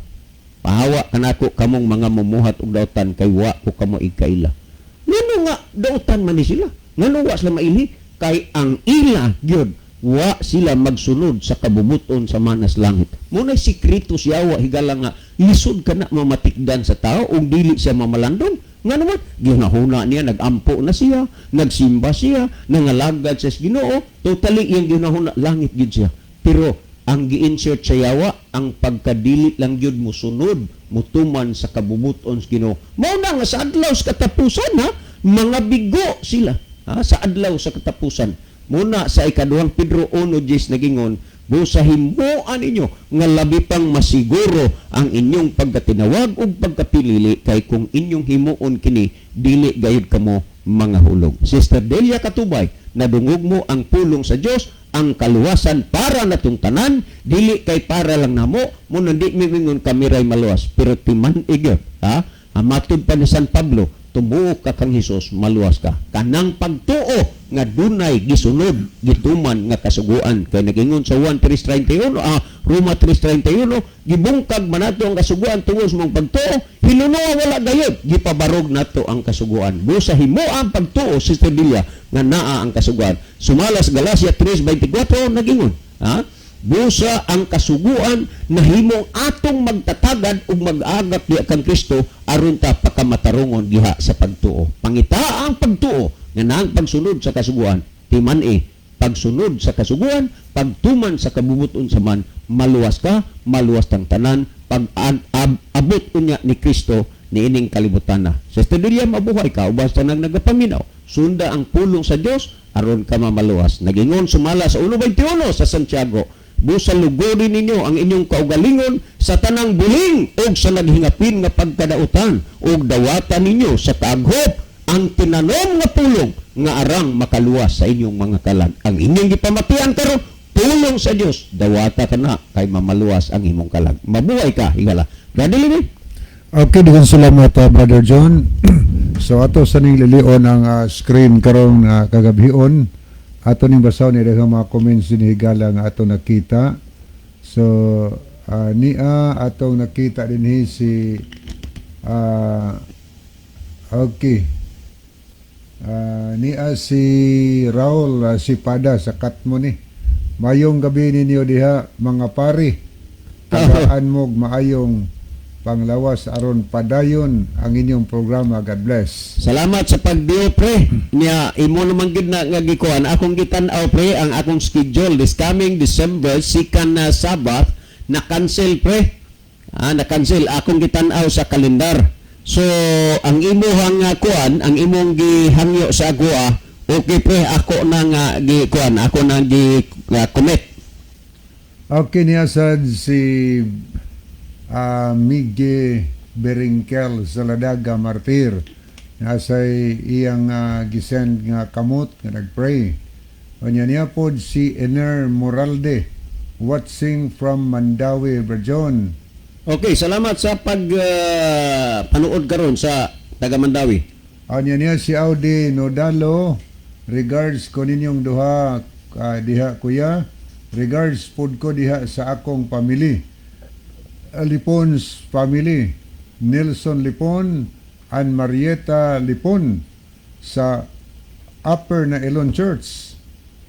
Speaker 2: Pahawa kanako kamong mga mumuhat og dautan kay wa ko kamo ikaila. Ngano nga dautan man ni sila? Ngano wa sila mailhi? Kay ang ila gyud wa sila magsunod sa kabubuton sa manas langit. Muna'y sikreto siya wa, higala, nga lisod ka na mamatikdan sa tao ug dili siya mamalandong. Nga naman, ginahuna niya, nagampo na siya, nagsimba siya, nangalagad siya sa Ginoo, totally iyang ginahuna, langit gyud siya. Pero ang gi-insert sa yawa, ang pagkadili lang gyud musunod, mutuman sa kabubuton sa Ginoo. Mao na nga sa adlaw sa katapusan ha, mga bigo sila ha, sa adlaw sa katapusan. Muna sa ikaduhang Pedro 1:10 nagingon, busa himuan ninyo nga labi pang masiguro ang inyong pagkatinawag ug pagkapilili kay kung inyong himuon kini dili gayud kamo mga hulog. Sister Delia Katubay, nadungog mo ang pulong sa Dios, ang kaluwasan para natong tanan, dili kay para lang namo, mo di mimingon kami ray maluwas, pero timan-ig ha. Matud pa ni San Pablo, tumuo ka kang Hesus, maluwas ka. Kanang pagtuo nga dunay gisunod, gituman nga kasuguan. Kay nagingon sa 1:331, Roma 3:31, gibungkag man nato ang kasuguan tungod sa mong pagtuo, hinunoa wala gayud, gipabarog nato ang kasuguan. Busa himo ang pagtuo, Sister Delia, nga naa ang kasuguan. Sumalas Galacia 3:24 nagingon, ha? Busa ang kasuguan nahimong atong magtatagad ug mag-agak diha kang Kristo aron ta pakamatarungon diha sa pagtuo. Pangita ang pagtuo nga naang pagsunod sa kasuguan. Timan-i, pagsunod sa kasuguan, pagtuman sa kabubuton sa man, maluwas ka, maluwas tang tanan, pag abot unya ni Kristo niining kalibutan na. Sister Delia, mabuhay ka, ubas tanang nagapaminaw. Sunda ang pulong sa Dios aron ka mamaluwas. Nagingon sumala sa 1:21 sa Santiago, busa luguri ninyo ang inyong kaugalingon sa tanang buling ug sa naghingapin nga pagkadautan ug dawatan ninyo sa kaaghop ang tinanom nga pulong nga arang makaluwas sa inyong mga kalag. Ang inyong gipamatian karon pulong sa Dios, dawata ka na kay mamaluwas ang imong kalag. Mabuhay ka, higala. Ready, Libby?
Speaker 3: Okay, daghang salamat, Brother John. So ato sa ning lilion ang screen karong kagabhion. Ato ning basahon ni daghang mga comments din, higala, nga ato nakita. So nia atong nakita dinhi si okay. Nia si Raul si Pada sa Katmo ni. Mayong gabi ninyo diha, mga pari. Tagaan mo maayong panglawas aron padayon ang inyong programa. God bless.
Speaker 2: Salamat sa pagdiyo, pre. Nya imo naman gid na nga gikuan. Akong gitan-aw, pre, ang akong schedule this coming December, second na Sabbath, na cancel, pre. Ah, na cancel akong gitan-aw sa kalendar. So ang imuhang kuan, ang imong gihangyo sa agoa, okay, pre, ako na nga gikuan, ako na gi commit.
Speaker 3: Okay, niya sad si Miggy Beringkel sa Ladaga Martir. Nasay iyang gisend nga kamot nga nagpray. Unya niya pod si Ener Moralde watching from Mandaue, Brajon.
Speaker 2: Okay, salamat sa pag panuod karon sa taga Mandawi.
Speaker 3: Unya niya si Audi Nodalo, regards ko ninyong duha diha, kuya. Regards pod ko diha sa akong family. Lipon's family, Nelson Lipon and Marieta Lipon sa Upper na Elon Church.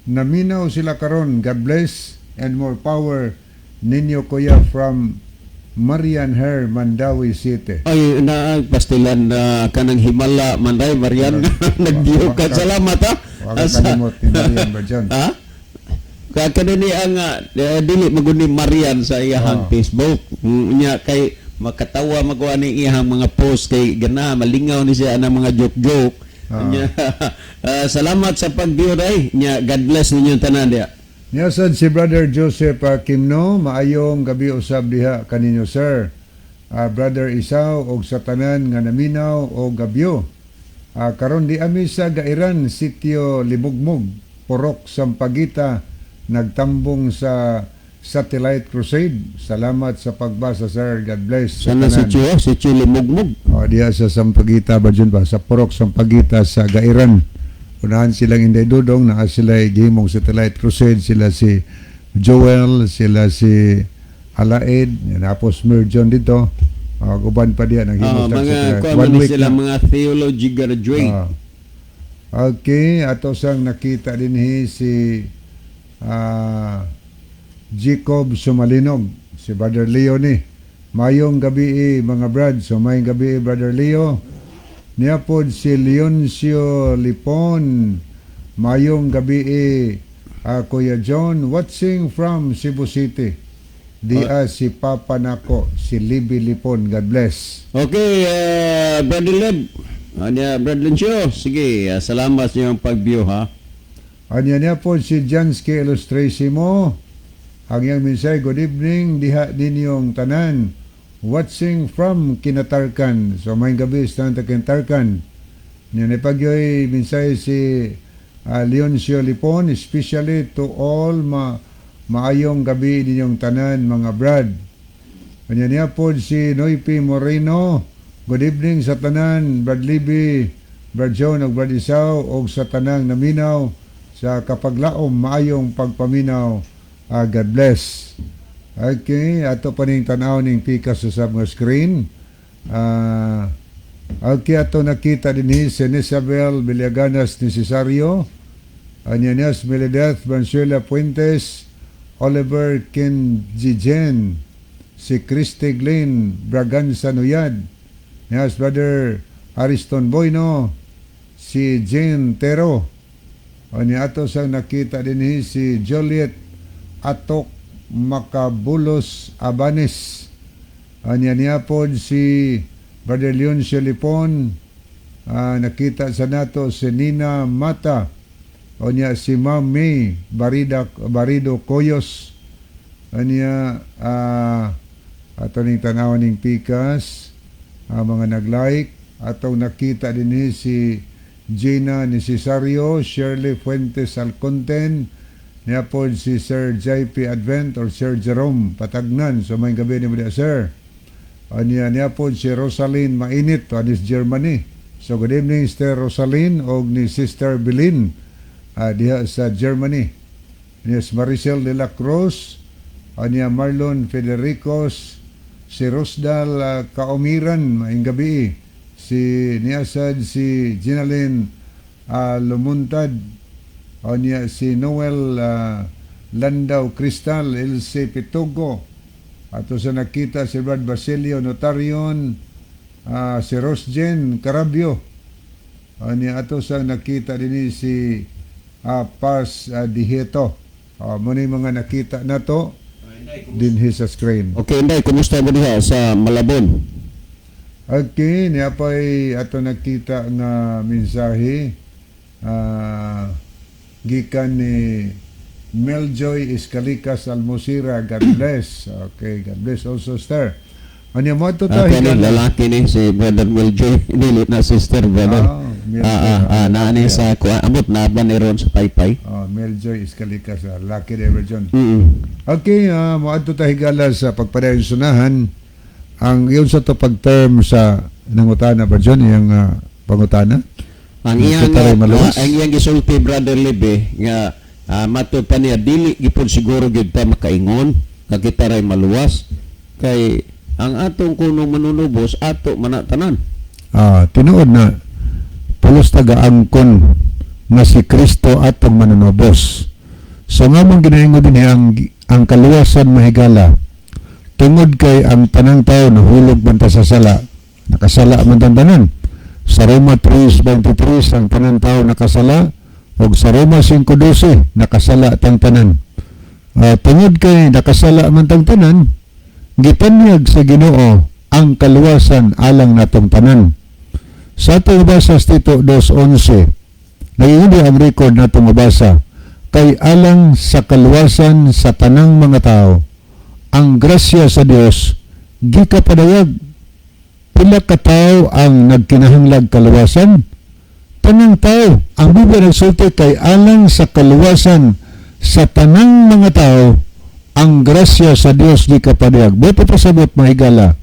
Speaker 3: Naminaw sila karon. God bless and more power ninyo, kuya, from Marian Her, Mandaue City.
Speaker 2: Ay, na pastilan na kanang himala manday Marian nagdiyo ka. Salamat ha.
Speaker 3: Wa ka kalimot ni Marian ba dyan?
Speaker 2: Ha? Ka kanini ang dili magud ni Marian sa iyahang Facebook. Nya kay makatawa magawa ni iyahang mga post kay gana malingaw ni siya ang mga joke-joke. Nya, salamat sa pagdiyo day. Nya God bless ninyo tanan diya.
Speaker 3: Niya sad si Brother Joseph Kimno, maayong gabi usab diha kaninyo, sir. Brother Isaw og sa tanan nga naminaw og gabyo. Karon di ami sa Gairan, Sitio Limugmug, Porok Sampaguita, nagtambong sa Satellite Crusade. Salamat sa pagbasa, sir. God bless sa
Speaker 2: Sana si
Speaker 3: tanan.
Speaker 2: Chio, si Chio Limugmug.
Speaker 3: O, diha sa Sampaguita ba dyan ba? Sa Porok Sampaguita sa Gairan. Unahan silang Inday Dudong, naa sila gihimong Satellite Crusade, sila si Joel, sila si Alaed, napos Merjon dito. Uban pa diya naghimo
Speaker 2: Ah,
Speaker 3: sa
Speaker 2: mga kuan
Speaker 3: one
Speaker 2: man ni
Speaker 3: week
Speaker 2: sila
Speaker 3: na.
Speaker 2: Mga theology graduate.
Speaker 3: Ah. Okay, ato sang nakita dinhi si Jacob Sumalinog, si Brother Leo ni. Mayong gabi, mga brad. So mayong gabi, Brother Leo. Niya pod si Leoncio Lipon. Mayong gabi, Kuya John, watching from Cebu City. Dia si Papa nako, si Libby Lipon. God bless.
Speaker 2: Okay, Brother Leb. Anya, Brother Lencio, sige, salamat sa iyong pag-view, ha.
Speaker 3: Anya niya po si Jansky Illustrissimo. Ang iyang mensahe, "Good evening, diha ninyong tanan. Watching from Kinatarkan." So may gabi sa Kinatarkan. Niya ni pagyoy mensahe si Leoncio Lipon, especially to all maayong gabi ninyong tanan, mga brad. Anya niya po si Noypi Moreno. "Good evening sa tanan, Brad Libby, Brad John ug Brad Isao og sa tanang naminaw sa kapaglaom, maayong pagpaminaw. God bless." Okay, ato pa ning tanaw ning pikas sa sab nga screen. Okay, ato nakita dinhi si Isabel Villaganas ni Cesario. Anya niya si Melideth Bansuela Puentes, Oliver Kenjijen, si Christy Glenn Braganza Nuyad, niya Brother Ariston Boyno, si Jane Tero. Anya ato sang nakita dinhi si Juliet Atok Macabulos Abanes. Anya niya pod si Brother Leon Lipon. Nakita sa nato si Nina Mata. Onya si Ma'am May Barida, Barido Koyos. Anya ato ning tanawan ning pikas mga nag-like. Atong nakita din si Gina ni Cesario, Shirley Fuentes Alconten, niya po si Sir JP Advent or Sir Jerome Patagnan. So may gabi ni mo diya, sir. Anya niya po si Rosaline Mainit, anis Germany. So good evening, Sister Rosaline og ni Sister Belin diha sa Germany. Niya si Maricel de la Cruz, anya Marlon Federicos, si Rosdal Kaomiran, maayong gabi. Si niasad si Ginalyn Lumuntad, anya si Noel Landau Cristal, Ilse Pitugo, ato sa nakita si Brad Basilio Notarion, si Rosjen Carabio, anya ato sa nakita din si Paz Diheto. Mo ni mga nakita nato dinhi sa screen.
Speaker 2: Okay, Inday, kumusta mo diha sa Malabon?
Speaker 3: Okay, niya pa'y ato nakita nga mensahe gikan ni Meljoy Escalikas Almosira. God bless. Okay, God bless also, sir. Anya mo ito
Speaker 2: Ah,
Speaker 3: tayo.
Speaker 2: kani lalaki ni si Brother Meljoy, dili na sister, brother.
Speaker 3: Ah, Meljoy.
Speaker 2: Ah, naa ni sa kuan, amot na ba ni ron sa Taytay?
Speaker 3: Oh, Meljoy Escalikas, lucky ever John. Okay, moadto ta higala sa pagpadayon sunahan. Ang iyon sa to pag-term sa nangutana ba John, iyang pangutana?
Speaker 2: Ang iyang
Speaker 3: Kita rin maluwas.
Speaker 2: Ang iyang gisulti, Brother Libe, nga matud pa niya dili gipon siguro gyud ta makaingon nga kita ray maluwas kay ang atong kunong manunubos ato man na tanan.
Speaker 3: Tinuod na pulos taga-angkon nga si Kristo atong manunubos. So nga mong ginaingon din ang kaluwasan, mahigala, tungod kay ang tanang tao nahulog man ta sa sala, nakasala man tang tanan. Sa Roma 3:23, ang tanang tao nakasala, ug sa Roma 5:12, nakasala tang tanan. Tungod kay nakasala man tang tanan, gitanyag sa Ginoo ang kaluwasan alang natong tanan. Sa atong mabasa sa Tito 2:11, naging ang record natong mabasa, kay alang sa kaluwasan sa tanang mga tao, ang grasya sa Dios gikapadayag. Pila ka tao ang nagkinahanglag kaluwasan? Tanang tao. Ang Biblia nagsulti kay alang sa kaluwasan sa tanang mga tao, ang grasya sa Dios gikapadayag. Buot pasabot, mahigala,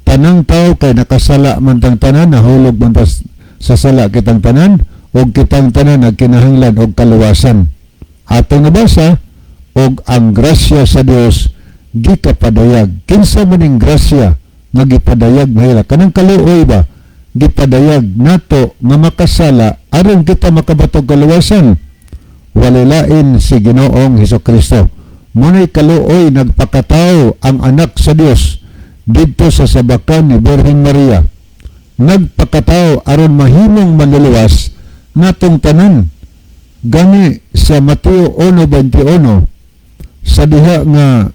Speaker 3: tanang tao kay nakasala man tang tanan, nahulog man tas sa sala kitang tanan, ug kitang tanan nagkinahanglan og kaluwasan. Atong nabasa og ang grasya sa Dios gikapadayag. Kinsa man ning grasya? Nga gipadayag mahila kanang kaluoy ba, gipadayag nato nga makasala aron kita makabatog kaluwasan. Walay lain si Ginoong Hesus Kristo. Muna'y kaluoy, nagpakatao ang anak sa Dios didto sa sabakan ni Birhen Maria. Nagpakatao aron mahimong manluluwas natong tanan. Gani sa Mateo 1:21, sa diha nga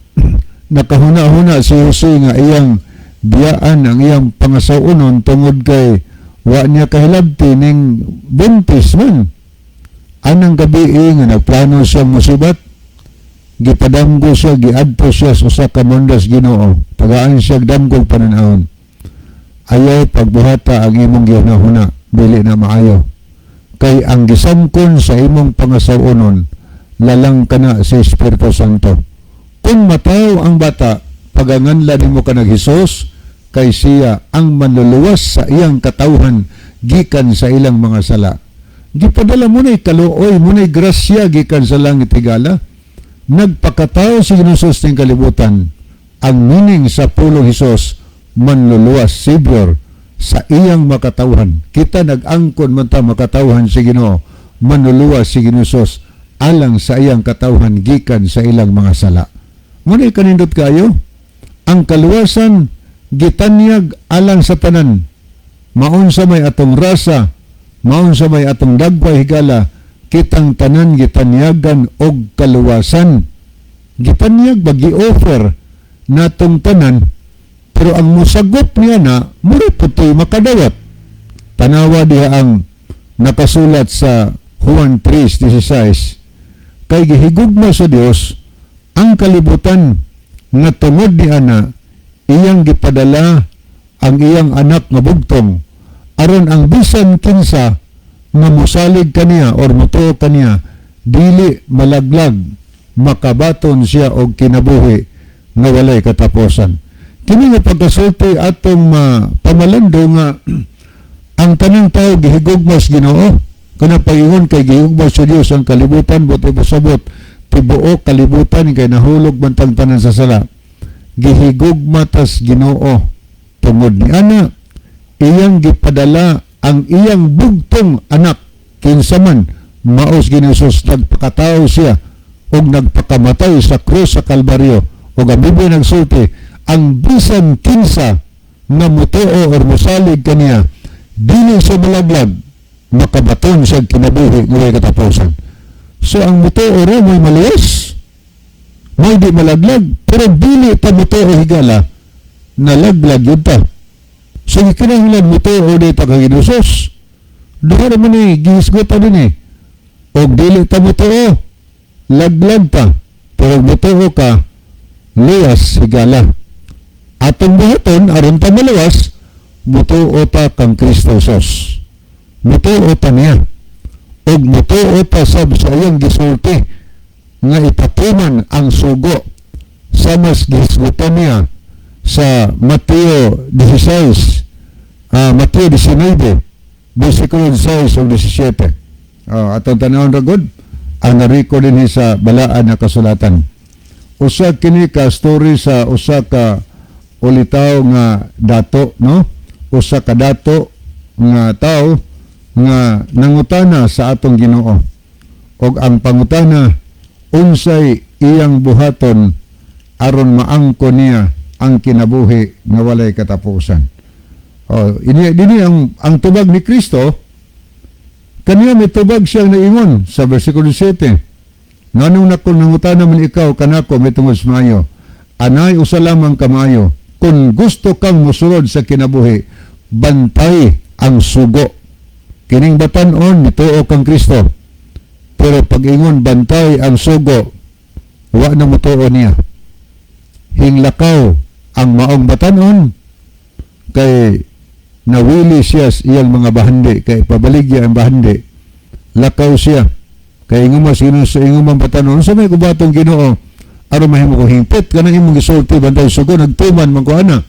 Speaker 3: nakahuna-huna si Jose nga iyang biyaan ang iyang pangasaw-onon tungod kay wa niya kahilabti ning buntis man. Anang gabi nga nagplano siya musibat, gipadamgo siya, giadto siya sa usa ka mundas Ginoo. Tagaan siya damgog pananawon. Ayaw pagbuhata ang imong gihuna-huna, dili na maayo. Kay ang gisamkon sa imong pangasaw-onon, lalang kana sa Espiritu Santo. Kung mataw ang bata, paganganla nimo kanag Hesus, kay siya ang manluluwas sa iyang katawhan gikan sa ilang mga sala. Gipadala mo na'y kaluoy, mo na'y grasya gikan sa langit, higala. Nagpakatao si Hesus ng kalibutan. Ang meaning sa pulong Hesus, manluluwas, Savior, sa iyang makatawhan. Kita nag-angkon man ta makatawhan si Ginoo, manluluwas si Ginoo Hesus alang sa iyang katawhan gikan sa ilang mga sala. Ngunit kanindot kayo, ang kaluwasan gitanyag alang sa tanan. Maunsa may atong rasa, maunsa may atong dagway, higala, kitang tanan gitanyagan og kaluwasan. Gitanyag ba, gi-offer natong tanan, pero ang musagop niya na, mura putoy makadawat. Tanawa diha ang nakasulat sa Juan 3:16. Kay gihigugma sa Dios ang kalibutan nga tungod ni ana iyang gipadala ang iyang anak nga bugtong aron ang bisan kinsa nga mosalig kaniya or motuo kaniya dili malaglag, makabaton siya og kinabuhi nga walay katapusan. Kini nga pagkasulti atong mapamalando nga ang tanang tao gihigugma sa Ginoo. Kana pagingon kay gihigugma sa Dios ang kalibutan, buot ipasabot tibuok kalibutan kay nahulog man tang tanan sa sala. Gihigugma tas Ginoo, tungod ni ana iyang gipadala ang iyang bugtong anak. Kinsa man maos Ginoo Jesus, nagpakatao siya ug nagpakamatay sa krus sa Kalbaryo, ug ang Biblia nagsulti ang bisan kinsa nga mutuo or mosalig kaniya dili siya malaglag, makabaton siya kinabuhi nga way katapusan. So ang mutuo ra mo'y maluwas, may di malaglag, pero dili ta mutuo, higala, nalaglag yun ta. So kinahanglan mutuo di ta kay Jesus. Duha naman eh, gihisgot ta din eh. Og dili ta mutuo, laglag ta. Pero mutuo ka, luwas, higala. Atong buhaton, aron ta maluwas, mutuo ta kang Kristo Jesus. Mutuo ta niya. Og mutuo ta sab sa iyang gisulti nga ipatuman ang sugo sa mas gihisgutan niya sa Mateo 16, Mateo 19, versikulo 16 ug 17. Oh, atong tanawon ra gud ang nariko dinhi sa balaan na kasulatan. Usa kini ka story sa usa ka ulitaw nga dato, no? Usa ka dato nga tao nga nangutana sa atong Ginoo. Og ang pangutana, unsay iyang buhaton aron maangko niya ang kinabuhi nga walay katapusan? Oh, ini dinhi ang tubag ni Kristo kaniya, may tubag siyang naingon sa versikulo 7. Nganong nako nangutana man ikaw kanako may tungod sa maayo? Anay usa lamang ka maayo. Kung gusto kang mosulod sa kinabuhi, bantay ang sugo. Kining batan-on mituo kang Kristo. Pero pag ingon bantay ang sugo, wa na motuo niya. Hinglakaw ang maong batan-on kay nawili siya sa iyang mga bahandi kay pabaligya ang bahandi. Lakaw siya. Kay ingon sa Ginoo sa ingon batan-on, sa may kubatong Ginoo aron mahimo ko hingpit kanang imong gisulti, bantay sugo, nagtuman man ko ana.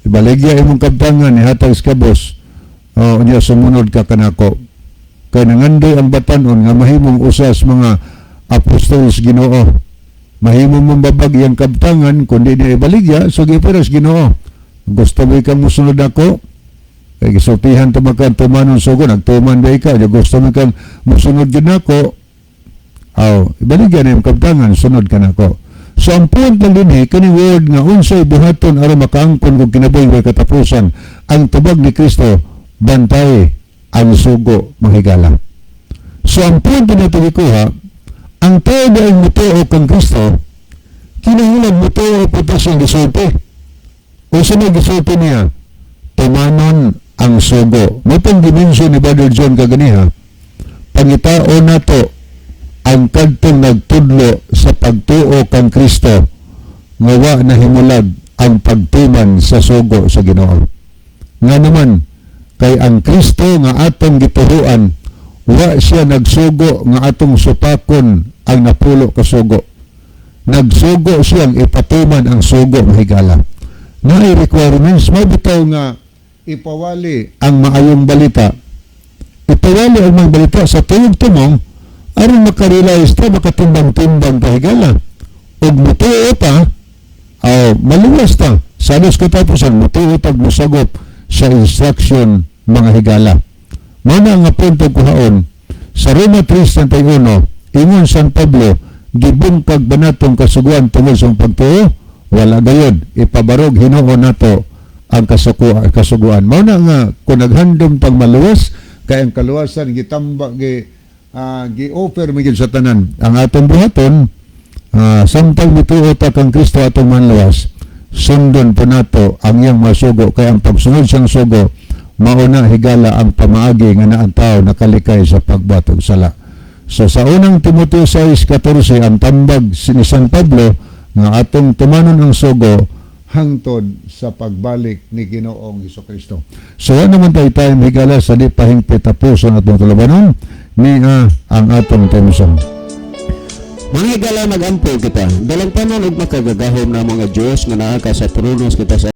Speaker 3: Ibaligya imong kabtangan, ihatag sa kabos. Oh, unya sumunod ka kanako. Kay nangandoy ang batan-on nga mahimong usas mga apostols Ginoo. Mahimo mong babag iyang kabtangan kung di niya ibaligya, so giparas Ginoo. Gusto mo kang musunod ako? Kay gisultihan ta man kang tumanon sugo, nagtuman ba ikaw? Gusto mo kang musunod gyud nako? Aw, ibaligya na yung kabtangan, sunod ka nako. So ang point lang dinhi, kani word nga unsay buhaton aron makaangkon kog kinabuhi way katapusan, ang tubag ni Kristo, bantay ang sugo, mga higala. So ang point na ito gikuha, ang tao ba ang mutuo kang Kristo, kinahanglan mutuo po ta siyang gisulti. O sa may gisulti niya, tumanon ang sugo. May pang gimension ni Brother John kaganiha, pangitao nato ang kadtong nagtudlo sa pagtuo kang Kristo nga wa nahimulag ang pagtuman sa sugo sa Ginoo. Nga naman, kay ang Kristo nga atong gituhuan, wa siya nagsugo nga atong supakon ang 10 ka sugo. Nagsugo siyang ipatuman ang sugo, mahigala. Naay requirements, may bitaw nga ipawali ang maayong balita. Ipawali ang mga balita sa tuyog tumong aron makarealize ta, makatimbang-timbang ta, higala. Ug mutuo ta, aw maluwas ta. Sa anos katapusan, mutuo tag musagop sa instruction, mga higala. Mana nga punto kuhaon sa Roma 3.31, ingon San Pablo, gibungkag ba natong kasuguan tungod sa pagtuo? Wala gayod. Ipabarog hinuon nato ang kasuguan. Mao na nga kung naghandom tag maluwas, kay ang kaluwasan gitamba, gi-offer man gyud sa tanan. Ang atong buhaton, samtang mituo ta kang Kristo atong manluwas, sundon po nato ang iyang masugo, kay ang pagsunod siyang sugo mao na, higala, ang pamaagi nga naa ang tao nakalikay sa pagbuhat og sala. So sa unang Timoteo 6:14, ang tambag ni San Pablo nga atong tumanon ang sugo hangtod sa pagbalik ni Ginoong Kristo. So wa naman tayo time, higala, sa di pahingpit tapuson atong tulabanon ni ang atong theme song.
Speaker 2: Mga higala, magampo kita. Dalangpanan ug makagagahom na mga Diyos nga naa ka sa trono kita sa